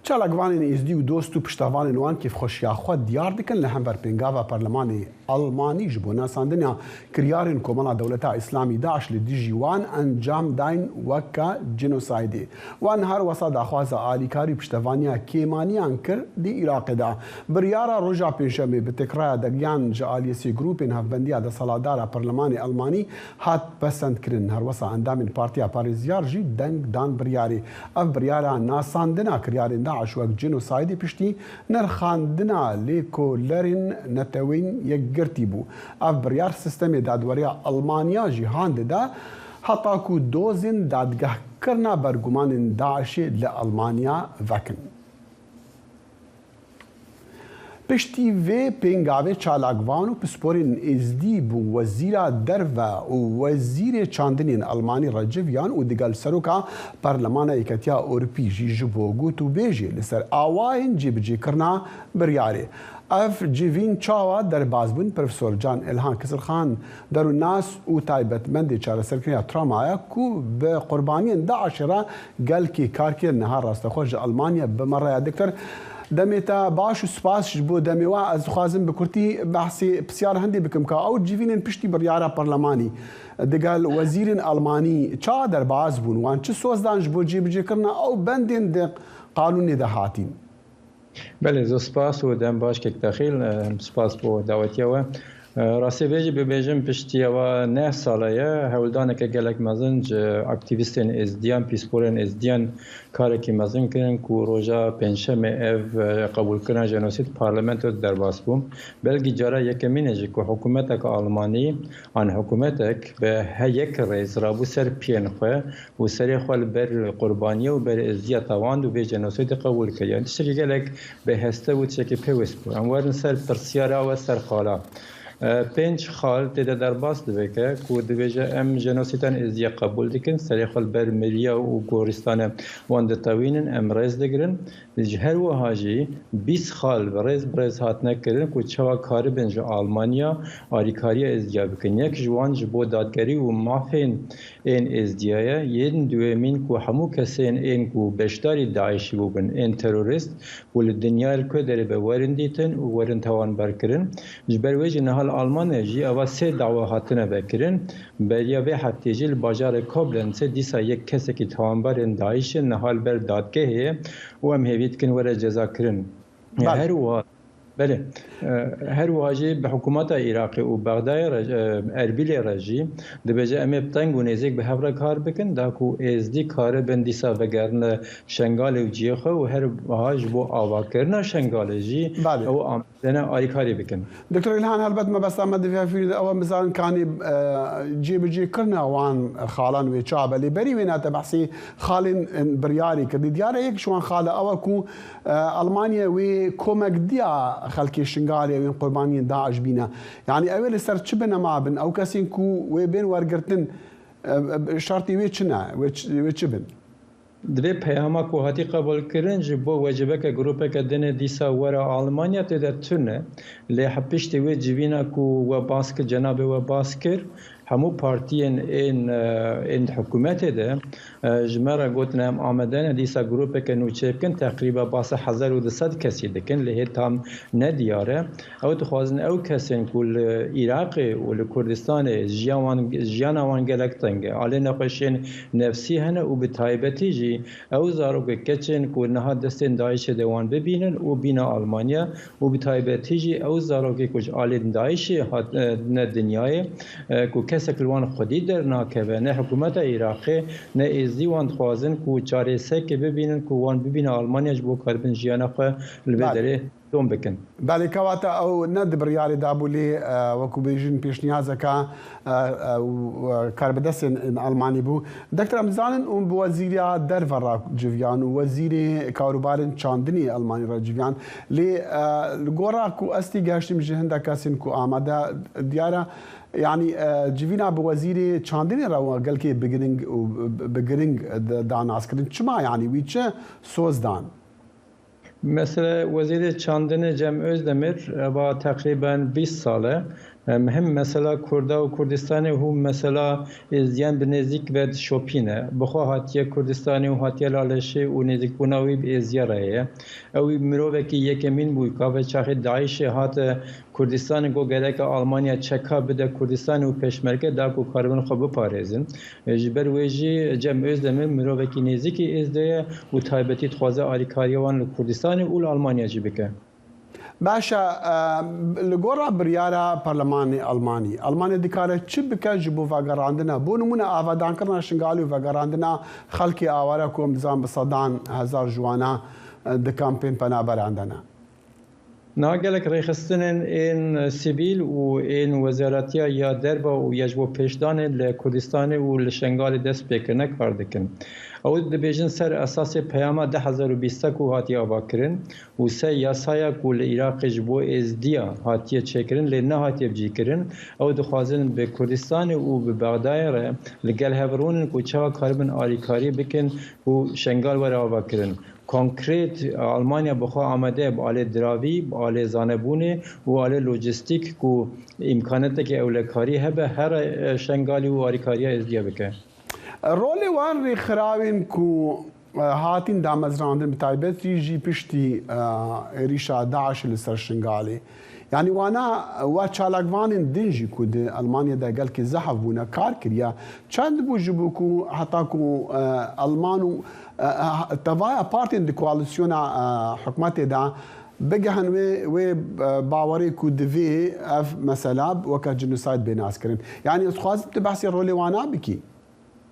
Çalakvanên Êzdî û dost û piştevanên wan kêfxweşiya xwe diyar dikin li hember pêngava Perlemanê Almanî ji bo nasandina kiryarên Komela Dewleta Îslamî DAIŞ li dijî wan encam dayîn weke cînosaydê. Wan her wesa daxwaza alîkarî û piştevaniya kêmaniyan kir di Iraqê de. Biryara roja Pêncşemê bi têkraya dergiyan ji aliyê sê grûpên Hevbendiya Desthilatdar a Perlemanê Almanî hat pesendkirin. Her wesa endamên Partiya Parêziyar jî deng dan biryarê. Ev biryara nasandina kiryarên DAIŞ wek cînosaydê piştî nirxandina lêkolerên Netewên Yekgirtî bû. Ev biryar sîstemê dadweriya Almanya jî han dide, heta ku dozên dadgehkirina bergumanên DAIŞê li Almanya vekin. Piştî vê pêngavê çalakvan û pisporên êzdî bû wezîra derve û wezîrê çandinên Almanî reciviyan û digel seroka Perlemana Yeketiya Ewropî jî ji bo gotûbêjê li ser awayên cêbicêkirina biryarê. Ev civîn çawa derbas bûn? Profesor Can Ilhan Kisilxan, derûnas û taybetmendê çareserkirina trawmaya ku bi qurbaniyên DAIŞê re gelkî kar kir, niha rastexwe ji Almanya bi me re ye. Doktor, demê te baş û spas ji bo demê we. Ez dixwazim bi kurtî behsê pisyar hindê bikim ka ew civînên piştî biryara parlemanî digel wezîrên Almanî çawa derbas bûn? Wan çi soz dan ji bo cêbicêkirina ew bendên di qanûnê de hatîn? Belê, zû spas û dem baş kek Texîl, spas bo dawetiya we. Rastî vê jî bibêjim, piştî ewa neh sala ye, hewldaneke gelek mezin ji aktîvîstên êzdiyan, pîsporên êzdiyan karekî mezin kirin ku roja pêncşemê ev qebûlkirina jenosîd parlamento de derbas bû. Belkî cara yekemîn e jî ku hikûmeteke Almanî an hikûmetek bi he yek rêz rabû ser piyên xwe û serê xwe li ber qurbaniya û ber êzdiya tewand û vê jenosîdê qebûl kir. Yani tiştekî gelek bêheste bû, tiştekî pêwîst bû. Em werin ser pirsyara we ser xala. E, pênc xal tê de derbas dibêke ku dibêje em jenosîdan êzdiya qebûl dikin, serê xwe li ber miriya û goristane wan ditewînin, em rêz digirin. Ji her wiha jî bîst xal bi rêz bi rêz hatine kirin ku çawa karibin ji Almanya alîkariya êzdiya bikin. Yek ji wan ji bo dadgerî û mafên ên êzdiya ye. Yên duyemîn ku hemû kesên ên ku beşdarî DAIŞî bûbin, ên terorîst ku li dinyayê li ku derê be werin dîtin û werin tawanberkirin. Ji ber wê jî niha li Almanya jî eva sê dawa hatine vekirin. Beriya vê heftê jî li bajarê Koblenzê dîsa yek kesekî tawanberên DAIŞê niha li ber dadgehê ye û em hêvî dikin were cezakirin. Belê. Her wiha, belê, e, her wiha jî bi hikûmeta Iraqê û Bexdayê re, e, Erbîlê re jî dibêje, em ê bi teng û nêzîk bi hev re kar bikin, da ku êzdî karibin dîsa vegerine Şengalê û cihê xwe û her wiha ji bo avakirina Şengalê jî Belê. ew am-, Dene alîkarî bikin. Doktor Îlhan, helbet mebesta me di vê fîrî de ew e bizanin kanî, e, cêbicêkirina wan xalan wê çawa be. Lê berî wêna te behsî xalên, e, biryarî kirdî. Diyar e yek ji wan xal e ew e ku, e, Almanya wê komekdiya xelkê Şingalê wên qurbaniyên DAIŞ bîne. Yanî ew ê li ser çi binema bin? Ew kesên ku wê bên wergirtin, e, e, şertî wê çi ne? Wê çi, wê çi bin? Divê peyama ku hatî qebûlkirin ji bo wecibeke grûpeke dinê dîsa were Almanya tê de tune, lê hepiştê wê civîna ku we bas kir, cenabê we bas kir, Hemû partiyên ên, e, ên di hikûmetê de, e, ji me re gotin em amade ne dîsa grûpeke nû çêbikin, teqrîba basa hezar û du sed kesî dikin, lê hê tam ne diyar e. Ew dixwazin ew kesên ku li Iraqê û li Kurdistanê jiyan wan, jiyana wan gelek teng e, alê nexweşiyên nefsî hene û bi taybetî jî ew zarokê keçên ku niha destên DAIŞê de wan bibînin û bîne Almanya û bi taybetî jî ew zarokê ku ji alên DAIŞê hatine dinyayê, e, ku kesek li wan xwedî dernakeve, ne hikûmeta Iraqê, ne êzdî wan dixwazin ku çareserkê bibînin ku wan bibîne Almanya ji bo karibin jiyana xwe li vê Belê. derê dom bikin. Belê, kewata ew ne di biryarê de bû, lê, e, wekû bêjin pêşniyazeke, e, e, û, e, karbidestên Almanî bû. Doktor, em dizanin hûn bi wezîriya derve re civiyan û wezîrê karûbarên çandinê Almanî re civiyan. Lê, e, li gora ku ez tê gehiştim ji hindek kesên ku amade diyar e, yanî, e, civîna bi wezîrê çandinê re gelkê bi giring û bi giring da nas kirin. Çima, yanî wî çi soz dan? Mesela Wezîrê Çandinê Cem Özdemir, eva teqrîben bîst sal e, em him mesela Kurda û Kurdistanê hû mesela êzdiyan bi nêzîk ve dişopîne. Bi xwe hatiye Kurdistanê û hatiye Laleşê û nêzîkbûna wî bi êzdiya re heye. Ew mirovekî yekemîn bû, ka ve çaxê DAIŞê hate Kurdistanê, got gereke Almanya çeka bide Kurdistanê û pêşmerge da ku karibin xwe biparêzin. Ji ber wê jî Cem Özdemir mirovekî nêzîkî êzdê ye û taybetî dixwaze alîkariya wan li Kurdistanê û li Almanya jî bike. Baş e, e, li gora biryara Parlemanê Almanî, Almanya dikare çi bike ji bo vegerandina, bo nimûne avadankirina Şingalê û vegerandina xelkê aware ku em dizan bi sedan hezar ji wana, e, di kampên penaberan de ne? Niha gelek rêxistinên ên sivîl û ên Wezaretiya ya Derve û ya ji bo pêşdanê li Kurdistanê û li Şengalê dest pê kirine kar dikin. Ew dibêjin ser esasê peyama du hezar û bîst ku hatiye avakirin û ser yasaya ku li Iraqê ji bo êzdiya hatiye çêkirin lê nehatiye bicihkirin, ew dixwazin bi Kurdistanê û bi Bexdayê re li gel hev rûnin ku çawa karibin alîkarî bikin û Şengal were avakirin. Konkret, Almanya bi xwe amade ye bi alê diravî, bi alê zanebûnê û alê lojistîk ku îmkanetekê ewlekarî hebe, here, e, Şengalî û alîkariya êzdiya bike. Rolê wan rêxirawên ku, e, hatin damezrandin, bi taybetî jî piştî, e, êrîşa DAIŞ li ser Şingalê, Yanî wana we çalakvanên din jî ku di Almanya de gelkî zehf bûne, kar kiriye. Çend bû ji bo ku heta ku, e, Alman û, e, e, tevaya partên di koalîsyona, e, hikûmetê de bigihin wê, wê, e, bawerê ku divê ev mesela weke genocide bê naskirin. Yanî ez dixwazim tu behsê rolê wana bikî.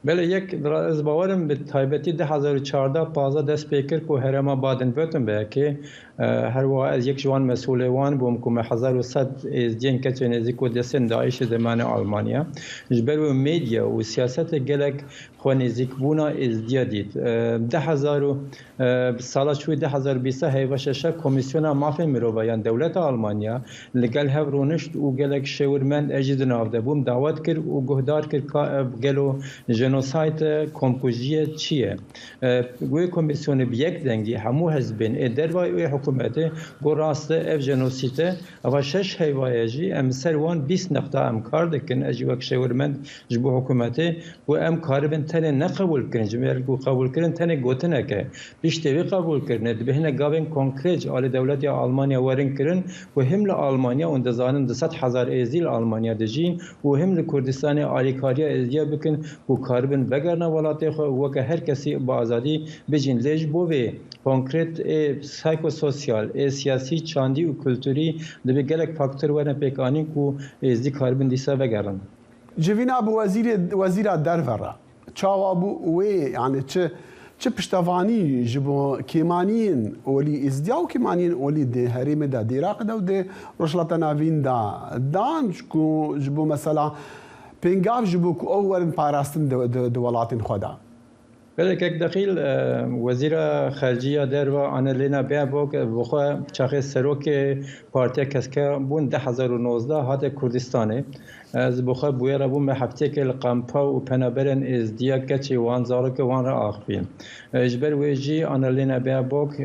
Belê, yek, ez bawer im bi taybetî du hezar û çardeh pazdeh dest pê kir ku herêma Baden-Württembergê, e, her wiha ez yek ji wan mesûlê wan bûm ku me hezar û sed êzdiyên keçê nêzîk û destên DAIŞê demane Almanya. Ji ber wê medya û siyasetê gelek xwe nêzîkbûna êzdiya dît. E, du hezar û, e, sala çûyî du hezar û bîst heyva şeşa Komîsyona Mafên Mirovayan Dewleta Almanya li gel hev rûnişt û gelek şêwirmend ez jî di nav de bûm, dawet kir û guhdar kir ka ev gelo jenosayt e, komkujî ye, çi ye? E, wê komîsyonê bi yek dengî hemû hizbên ê dervayî û ê hikûmetê got rast e, ev jenosît e. Eva şeş heyva ye jî em ser wan bîst nexta em kar dikin. Ez jî wek şêwirmend ji bo hikûmetê got em karibin tenê neqebûl bikin. Ji ber ku qebûlkirin tenê gotinek e. Piştê vê qebûlkirinê dibe hinek gavên konkret ji alî dewletiya Almanya werin kirin ku him li Almanya, hûn dizanin du sed hezar êzdî li Almanya dijîn û him li Kurdistanê alîkariya êzdiya bikin ku karibin vegerine welatê xwe û weke her kesî bi azadî bijîn. Lê ji bo vê konkret ê psîkososyal, ê siyasî, çandî û kulturî dibe gelek faktor were pêkanîn ku êzdî karibin dîsa vegerin. Civîna bi wezîrê, wezîra derve re çawa bû? Wê, yani çi, çi piştevanî ji bo kêmaniyên olî Êzdiya û kêmaniyên olî di herêmê de, di Iraqê de û di Rojhilata Navîn de dan ku ji bo mesela pêngav ji bo ku ew werin parastin di, di, di welatên xwe de? Belê kek Dexîl, e, Wezîra Xerciya Derve Annalena Baerbock, e, bi xwe çaxê serokê Partiya Keske bûn du hezar û nozdeh hate Kurdistanê. Ez bi xwe bûyera bûme hefteyekê li kampa û penaberên Êzdiya keçê wan, zarokê wan re axivî. E, ji ber wê jî Annalena Baerbock, e,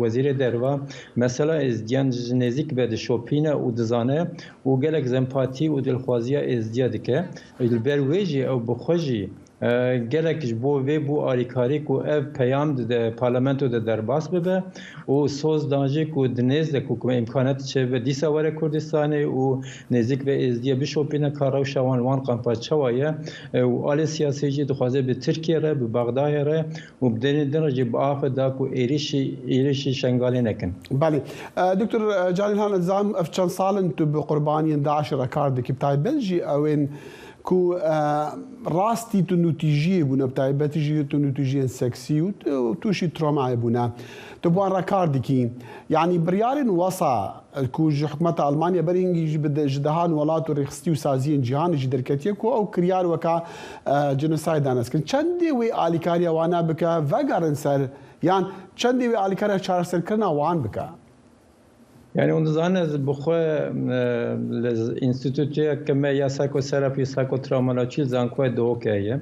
Wezîrê Derve, mesela Êzdiyan ji nêzîk ve dişopîne û dizane û gelek zempatî û dilxwaziya Êzdiya dike. Li ber wê jî ew bi xwe jî E, gelek ji bo vê bû alîkarî ku ev peyam di, di parlamento de derbas bibe û soz dan jî ku di nêz de ku, ku îmkanet çêbe dîsa were Kurdistanê û nêzîk ve Êzdiyê bişopîne ka rewşa wan, wan kampa çawa ye, e, û alê siyasî jî dixwaze bi Tirkiye re, bi Bexdayê re û bi derên din re jî bi axwe da ku êrişî, êrişî Şengalê nekin. Belê. E, Doktor, e, Can Îlhan, ez zanim ev çend sal in tu bi qurbaniyên DAIŞ re kar dikî, bi taybet jî ewên ku, e, rastî tu nûtîjiyê bûne, bi taybetî jî tu nûtîjiyên seksî û tu, tûşî trawmayê bûne. Tu bi wan re kar dikî. Yanî biryarên wesa, e, ku ji hikûmeta Almanya berî hingî jî bi de-, ji dehan welat û rêxistî û saziyên cîhanê jî derketiye ku ew kiryar weka, e, genocide danes kirin. Çendê wê alîkariya wana bike, vegerin ser, yan çendê wê alîkariya çareserkirina wan bike? Yani hûn dizanin ez bi xwe, e, li z-, înstîtûteke me ya psychotherapy, psychotravmanology li Zankoya Duhokê heye.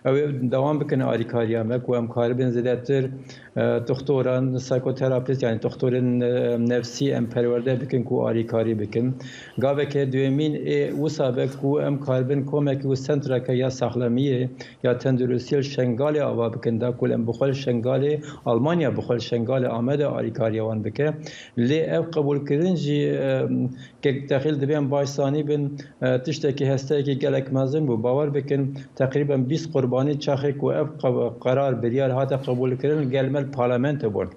Ew ê dewam bikin alîkariya me ku em karibin zêdetir, e, doxtoran, psychotherapist, yani doxtorên, e, nefsî em perwerde bikin ku alîkarî bikin. Gaveke duyemîn ê wisa be ku em karibin komekî û sentreke ya saxlemiyê ya tenduristiyê li Şengalê ava bikin, da ku em bi xwe li Şengalê, Almanya bi xwe li Şengalê, Amedê alîkariya wan bike. Lê ev qebûlkirin jî, e, kek Dexîl, divê em baş zanî bin, e, tiştekî, hesteyekî gelek mezin bû. Bawer bikin, teqrîben bîst qurbanî çaxê ku ev qe-, qerar, biryar hate qebûlkirin, gel me li parlamento bûn.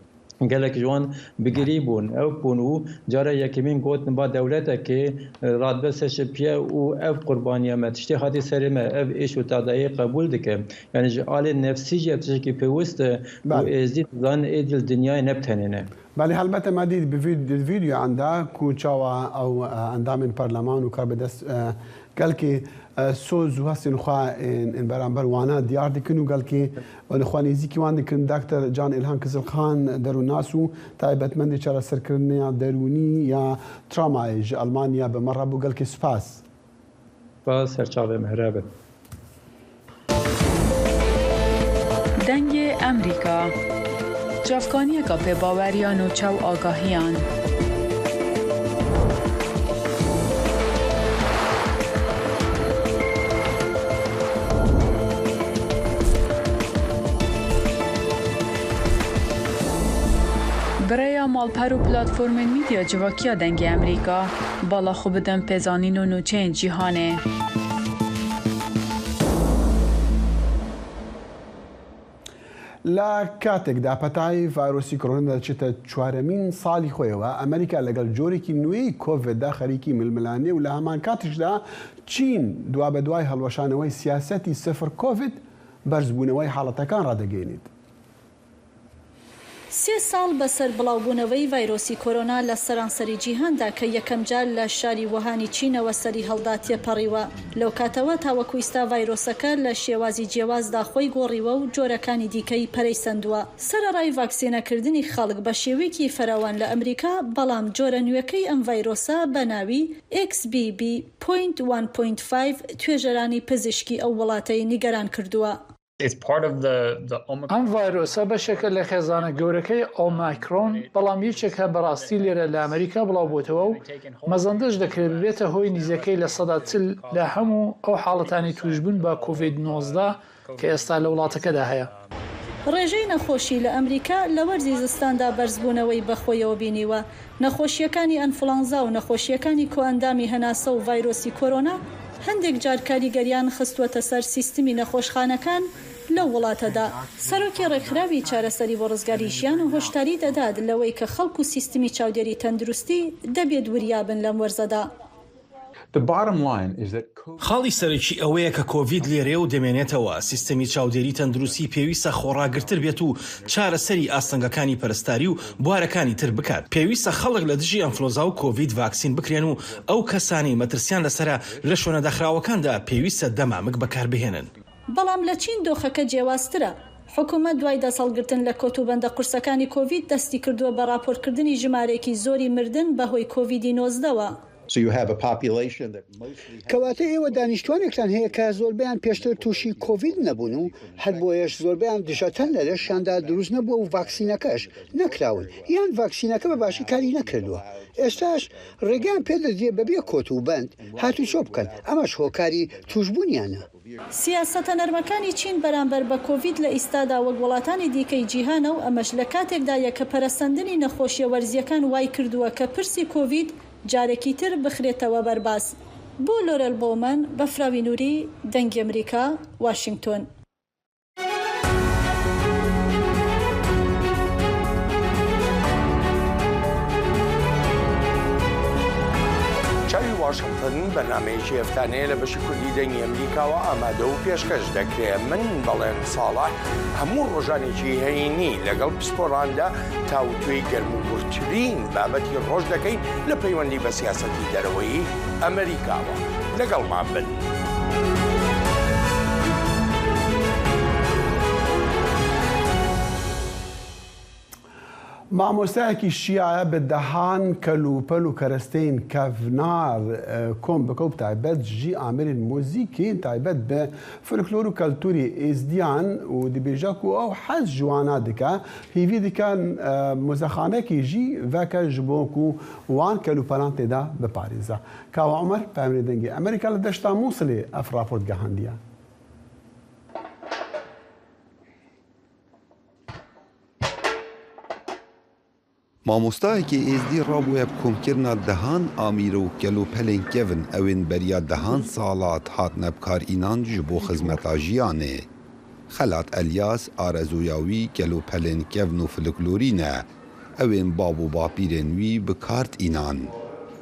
Gelek ji wan bigirî bûn, ew bûn û cara yekemîn gotin, ba dewletekê, e, radbe seşipiye û ev qurbaniya me, tiştê hatî serê me, ev êş û tadayê qebûl dike. Yani ji alê nefsî jî ev tiştekî pêwist e û Belê. Êzdî dizanin êdî li dinyayê ne bi tenê ne. Belê, helbete me dît bi vîd-, di vîdeoyan de ku çawa ew, e, endamên perleman û karbidest, e, gelkî, e, soz û hestên xwe ên, ên beramber wana diyar dikin û gelkî li xwe nêzîkî wan dikin. Doktor Can Îlhan Kizilxan, derûnnas û taybetmendê çareserkirina derûnî ya trawmayê ji Almanya bi me re bû. Gelkî spas. Spas, serçavê me here be. Dengê Emerîka. Çavkaniyeka pê baweriyan û çaw agahiyan. Bi rêya malper û platformên medya civakiya Dengê Emerîka, bala xwe bidin pêzanîn û nûçeyên cîhanê. لە کاتێکدا پەتای ڤایرۆسی کۆرۆنا دەچێتە چوارەمین ساڵی خۆیەوە، ئەمریکا لەگەڵ جۆرێکی نوێی کۆڤێددا خەریکی ململانێ و لە هەمان کاتیشدا چین دوا بە دوای هەڵوەشانەوەی سیاسەتی سفر کۆڤید بەرزبوونەوەی حاڵەتەکان ڕادەگەیەنێت. سێ ساڵ بەسەر بڵاوبوونەوەی ڤایرۆسی کۆرۆنا لە سەرانسەری جیهاندا کە یەکەم جار لە شاری ووهانی چینەوە سەری هەڵدا تێپەڕیوە. لەو کاتەوە تاوەکو ئیستا ڤایرۆسەکە لە شێوازی جیاوازدا خۆی گۆڕیوە و جۆرەکانی دیکەی پەرەی سەندووە. سەرەڕای ڤاکسینەکردنی خەڵک بە شێوەیەکی فراوان لە ئەمریکا، بەڵام جۆرە نوێکەی ئەم ڤایرۆسە بە ناوی XBB.1.5 توێژەرانی پزیشکی ئەو وڵاتەی نیگەران کردووە. It's part of the, the Omicron. ئەم ڤایرۆسە بەشێکە لە خێزانە گەورەکەی ئۆمایکرۆن، بەڵام یەکێکە بەڕاستی لێرە لە ئەمریکا بڵاو بۆتەوە و مەزەندەش دەکرێت ببێتە هۆی نزیەکەی لە سەدا چل لە هەموو ئەو حاڵەتانی توشبوون بە کۆڤید نۆزدە کە ئێستا لە وڵاتەکەدا هەیە. ڕێژەی نەخۆشی لە ئەمریکا لە وەرزی زستاندا بەرزبوونەوەی بەخۆیەوە بینیوە. نەخۆشیەکانی ئەنفلانزا و نەخۆشیەکانی کۆئەندامی هەناسە و ڤایرۆسی کۆرۆنا هەندێک جار کاریگەریان خستووەتە سەر سیستمی نەخۆشخانەکان لەو وڵاتەدا. سەرۆکی ڕێکخراوی چارەسەری بۆ ڕزگاری ژیان و هۆشداری دەدات لەوەی کە خەڵک و سیستمی چاودێری تەندروستی دەبێت وریابن لەم وەرزەدا. The bottom line is that خاڵی سەرەکی ئەوەیە کە کۆڤید لێرەیە و دەمێنێتەوە. سیستەمی چاودێری تەندروستی پێویستە خۆڕاگرتر بێت و چارەسەری ئاستەنگەکانی پەرستاری و بوارەکانی تر بکات. پێویستە خەڵک لە دژی ئەنفلۆنزا و کۆڤید ڤاکسین بکرێن و ئەو کەسانەی مەترسیان لەسەرە لە شوێنە داخراوەکاندا پێویستە دەمامک بەکاربهێنن. بەڵام لە چین دۆخەکە جیاوازترە. حکوومەت دوای دەستهەڵگرتن لە کۆتوبەندە قورسەکانی کۆڤید دەستی کردووە بە ڕاپۆرتکردنی ژمارەیەکی زۆری مردن بەهۆی کۆڤیدی نۆزدەوە. So you have a population that mostly has کەواتە ئێوە دانیشتوانێکتان هەیە کە زۆربەیان پێشتر تووشی کۆڤید نەبوون و هەر بۆیەش زۆربەیان دژە تەن لە لەشیاندا دروست نەبووە و ڤاکسینەکەش نەکراون، یان ڤاکسینەکە بە باشی کاری نەکردووە. ئێستاش ڕێگەیان پێدەدرێ بەبێ کۆت و بەند هاتوچۆ بکەن، ئەمەش هۆکاری تووشبوونیانە. سیاسەتە نەرمەکانی چین بەرامبەر بە کۆڤید لە ئیستادا وەک وڵاتانی دیکەی جیهانە و ئەمەش لە کاتێکدایە کە پەرەسەندنی نەخۆشیە وەرزیەکان وای کردووە کە پرسی کۆڤید جارێکی تر بخرێتەوە بەرباس. بۆ لۆرێل بۆمەن، بەفراوی نووری، دەنگی ئەمریکا، واشنگتۆن. چاوی واشنگتن بەرنامەیەکی هەفتانەیە لە بەشی کوردی دەنگی ئەمریکاوە ئامادە و پێشکەش دەکرێت. من بەڵێن ساڵح هەموو ڕۆژانێکی هەینی لەگەڵ پسپۆراندا تاوتوێی گەرموگورترین بابەتی ڕۆژ دەکەین لە پەیوەندی بە سیاسەتی دەرەوەی ئەمریکاوە. لەگەڵمان بن. مامۆستایەکی شیعە bi dehan kelûpel û keresteyên kevnar, e, kom bike û bi taybet jî amirên muzîkên taybet bi folklor û keltûrê êzdiyan û dibêje ku ew hez ji wana dike, hîvî dike, e, muzexanekî jî veke ji bo ku wan kelûpelan tê de biparêze. Kawa Omer, peyamê Dengê Amerîka li deşta Mûsilê ev raport gihandiye. Mamostayekî êzdî rabûye bi komkirina dehan amîr û kelopelên kevin, ew ên beriya dehan salat hatine bi kar înan ji bo xizmeta jiyanê. Xelat Elyas, arezoya wî kelopelên kevn û folklorî ne, ew ên bab û bapîrên wî bi kar tînan.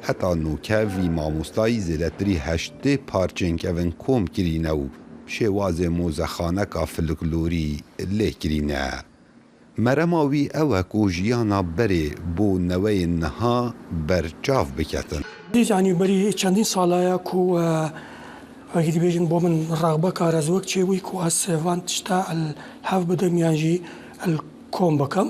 Heta nûke vî mamostayî zêdetirî heştê parçên kevin kom kirîne û şêwazê mozexaneka folklorî lê kirîne. Merema wî ew e ku jiyana berê bo neweyên niha berçav biketin. Dîzanî berî çendîn sala ye ku, e, wekî dibêjin bo min rexbeka rezwek çêbûyî ku ez van tişta li hev bidim yan jî li kom bikim.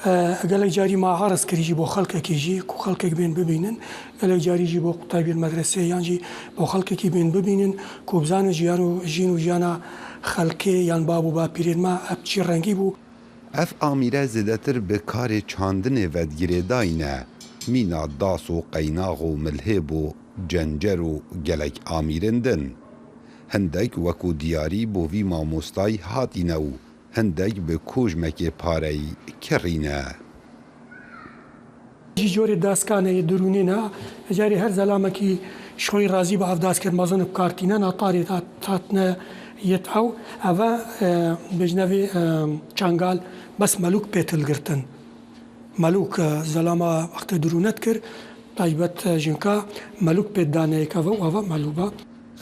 E, gelek carî ma arz kirî jî bo xelkekî jî ku xelkek bên bibînin. Gelek carî jî bo qutabiyên medresê yan jî bo xelkekî bên bibînin ku bizanin jiyan û jîn û jiyana xelkê yan bab û bapîrên me ev çi rengî bû. Ev amîre zêdetir bi karê çandinê ve digirêdayî ne. Mîna das û qeynax û milhê bo cencer û gelek amîrên din. Hindek wekû diyarî bo vî mamostayî hatîne û hindek bi kojmekê pareyî kirîne. Jî corê daskane yê dirûnê ne, carê her zelamekî ji xwe yî razî be ev daskên mezin bi kar tîne, natarê hat-, hatine yêt ew, eve, e, bêjine vê, e, çangal bes melûk pê til girtin. Melûk, e, zelama wextê dirûne dikir, taybet, e, jinka melûk pê dane yek eve û eve melûk be.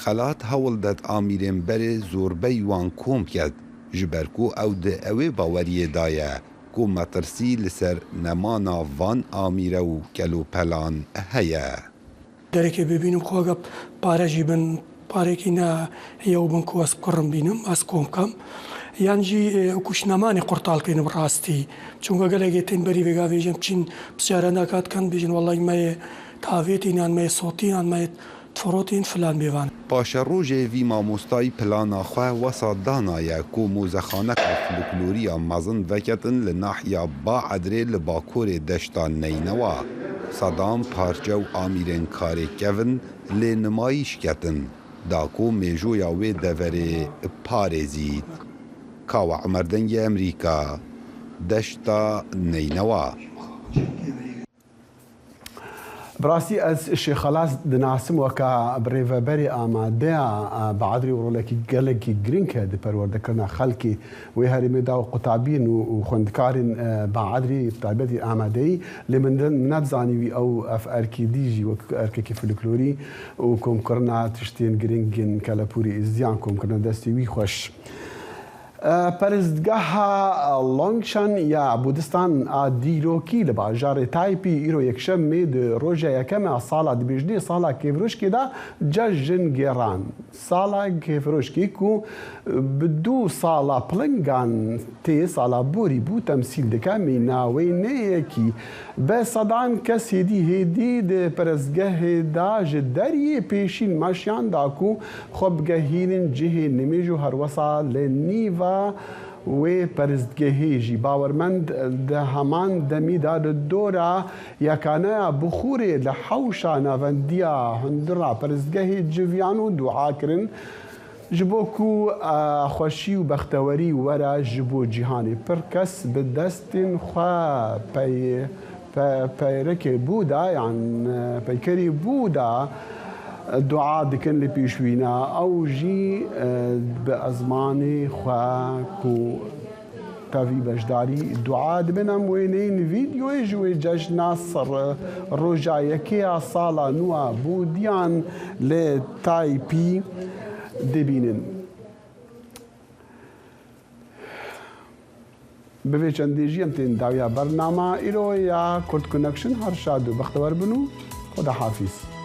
Xelat hewl det amîrên berê zorbey wan kom ket, ji ber ku ew di ewê baweriyê de ye ku metirsî li ser nemana van amîre û kelopelan heye. Derekê bibînim xwe gep pare jî bin, parekî ne yew bin ku ez kurim bînim, ez kom kem. Yan jî, e, kuş nemanê qurtal keynim rastî. Çunka gelek ê tên berî vêga vêjim çîn pisyarenda kat kan bêjin wellahî me yê tavêtîn yan me yê sotîn yan me yê Firotên filan bêvan. Paşerojê vî mamostayî plana xwe wesa danaye ku mozexaneka folklorî ya mezin veketin li nahiya Baedrê li bakurê deşta Neynewa. Sedan parçe û amîrên karê kevin lê nimayîş ketin, da ku mêjoya wê deverê parêzît. Kawa Umer Dengê Emerîka, deşta Neynewa. Bi rastî ez Şêxelas dinasim weke birêveberê amadeya, e, Baedrê û rolekî gelekî girîng heye di perwerdekirina xelkê wê herêmê de û qutabiyên û, û xwendikarên, e, Baedrê bi taybetî amadeyî. Lê min din, min nedizanî wî ew ev erkê dî jî wek erkekî folklorî û komkirina tiştên girîngên kelepûrê êzdiyan komkirine destê wî xweş. Peristgeha Longshan ya Budistan a dîrokî li bajarê Taypî îro yekşemê di roja yekem a sala dibêjinê sala kêfroşkê de cejn gêran. Sala kêfroşkê ku bi du sala pilingan tê, sala borî bû, temsîl dike mîna wê ne yekî. Bi sedan kes hêdî hêdî di perestgehê de ji deriyê pêşîn meşiyan da ku xwe bigehînin cihê nimêj û herwesa li nîva wê perestgehê jî. Bawermend di heman demî de li dora yekaneya Bixûrê li hewşa navendiya hundira perestgehê civiyan û dua kirin. Ji bo ku, e, xweşî û bextewerî were ji bo cîhanê, pir kes bi destên xwe pey-, pe-, peyrekê Bûda, yan, e, peykerê Bûda dua dikin li pêşwîna ew jî, e, bi ezmanê xwe ku tevî beşdarî dua dibin. Em wêneyên vîdyoyê ji wê cejna ser roja yekê ya sala nû a Bûdiyan li Taypî dibînin. Bi vê çendê jî em tên dawiya bernama îro ya Kurd Connection. Her şad û bextewer bin û Xwedahafîz.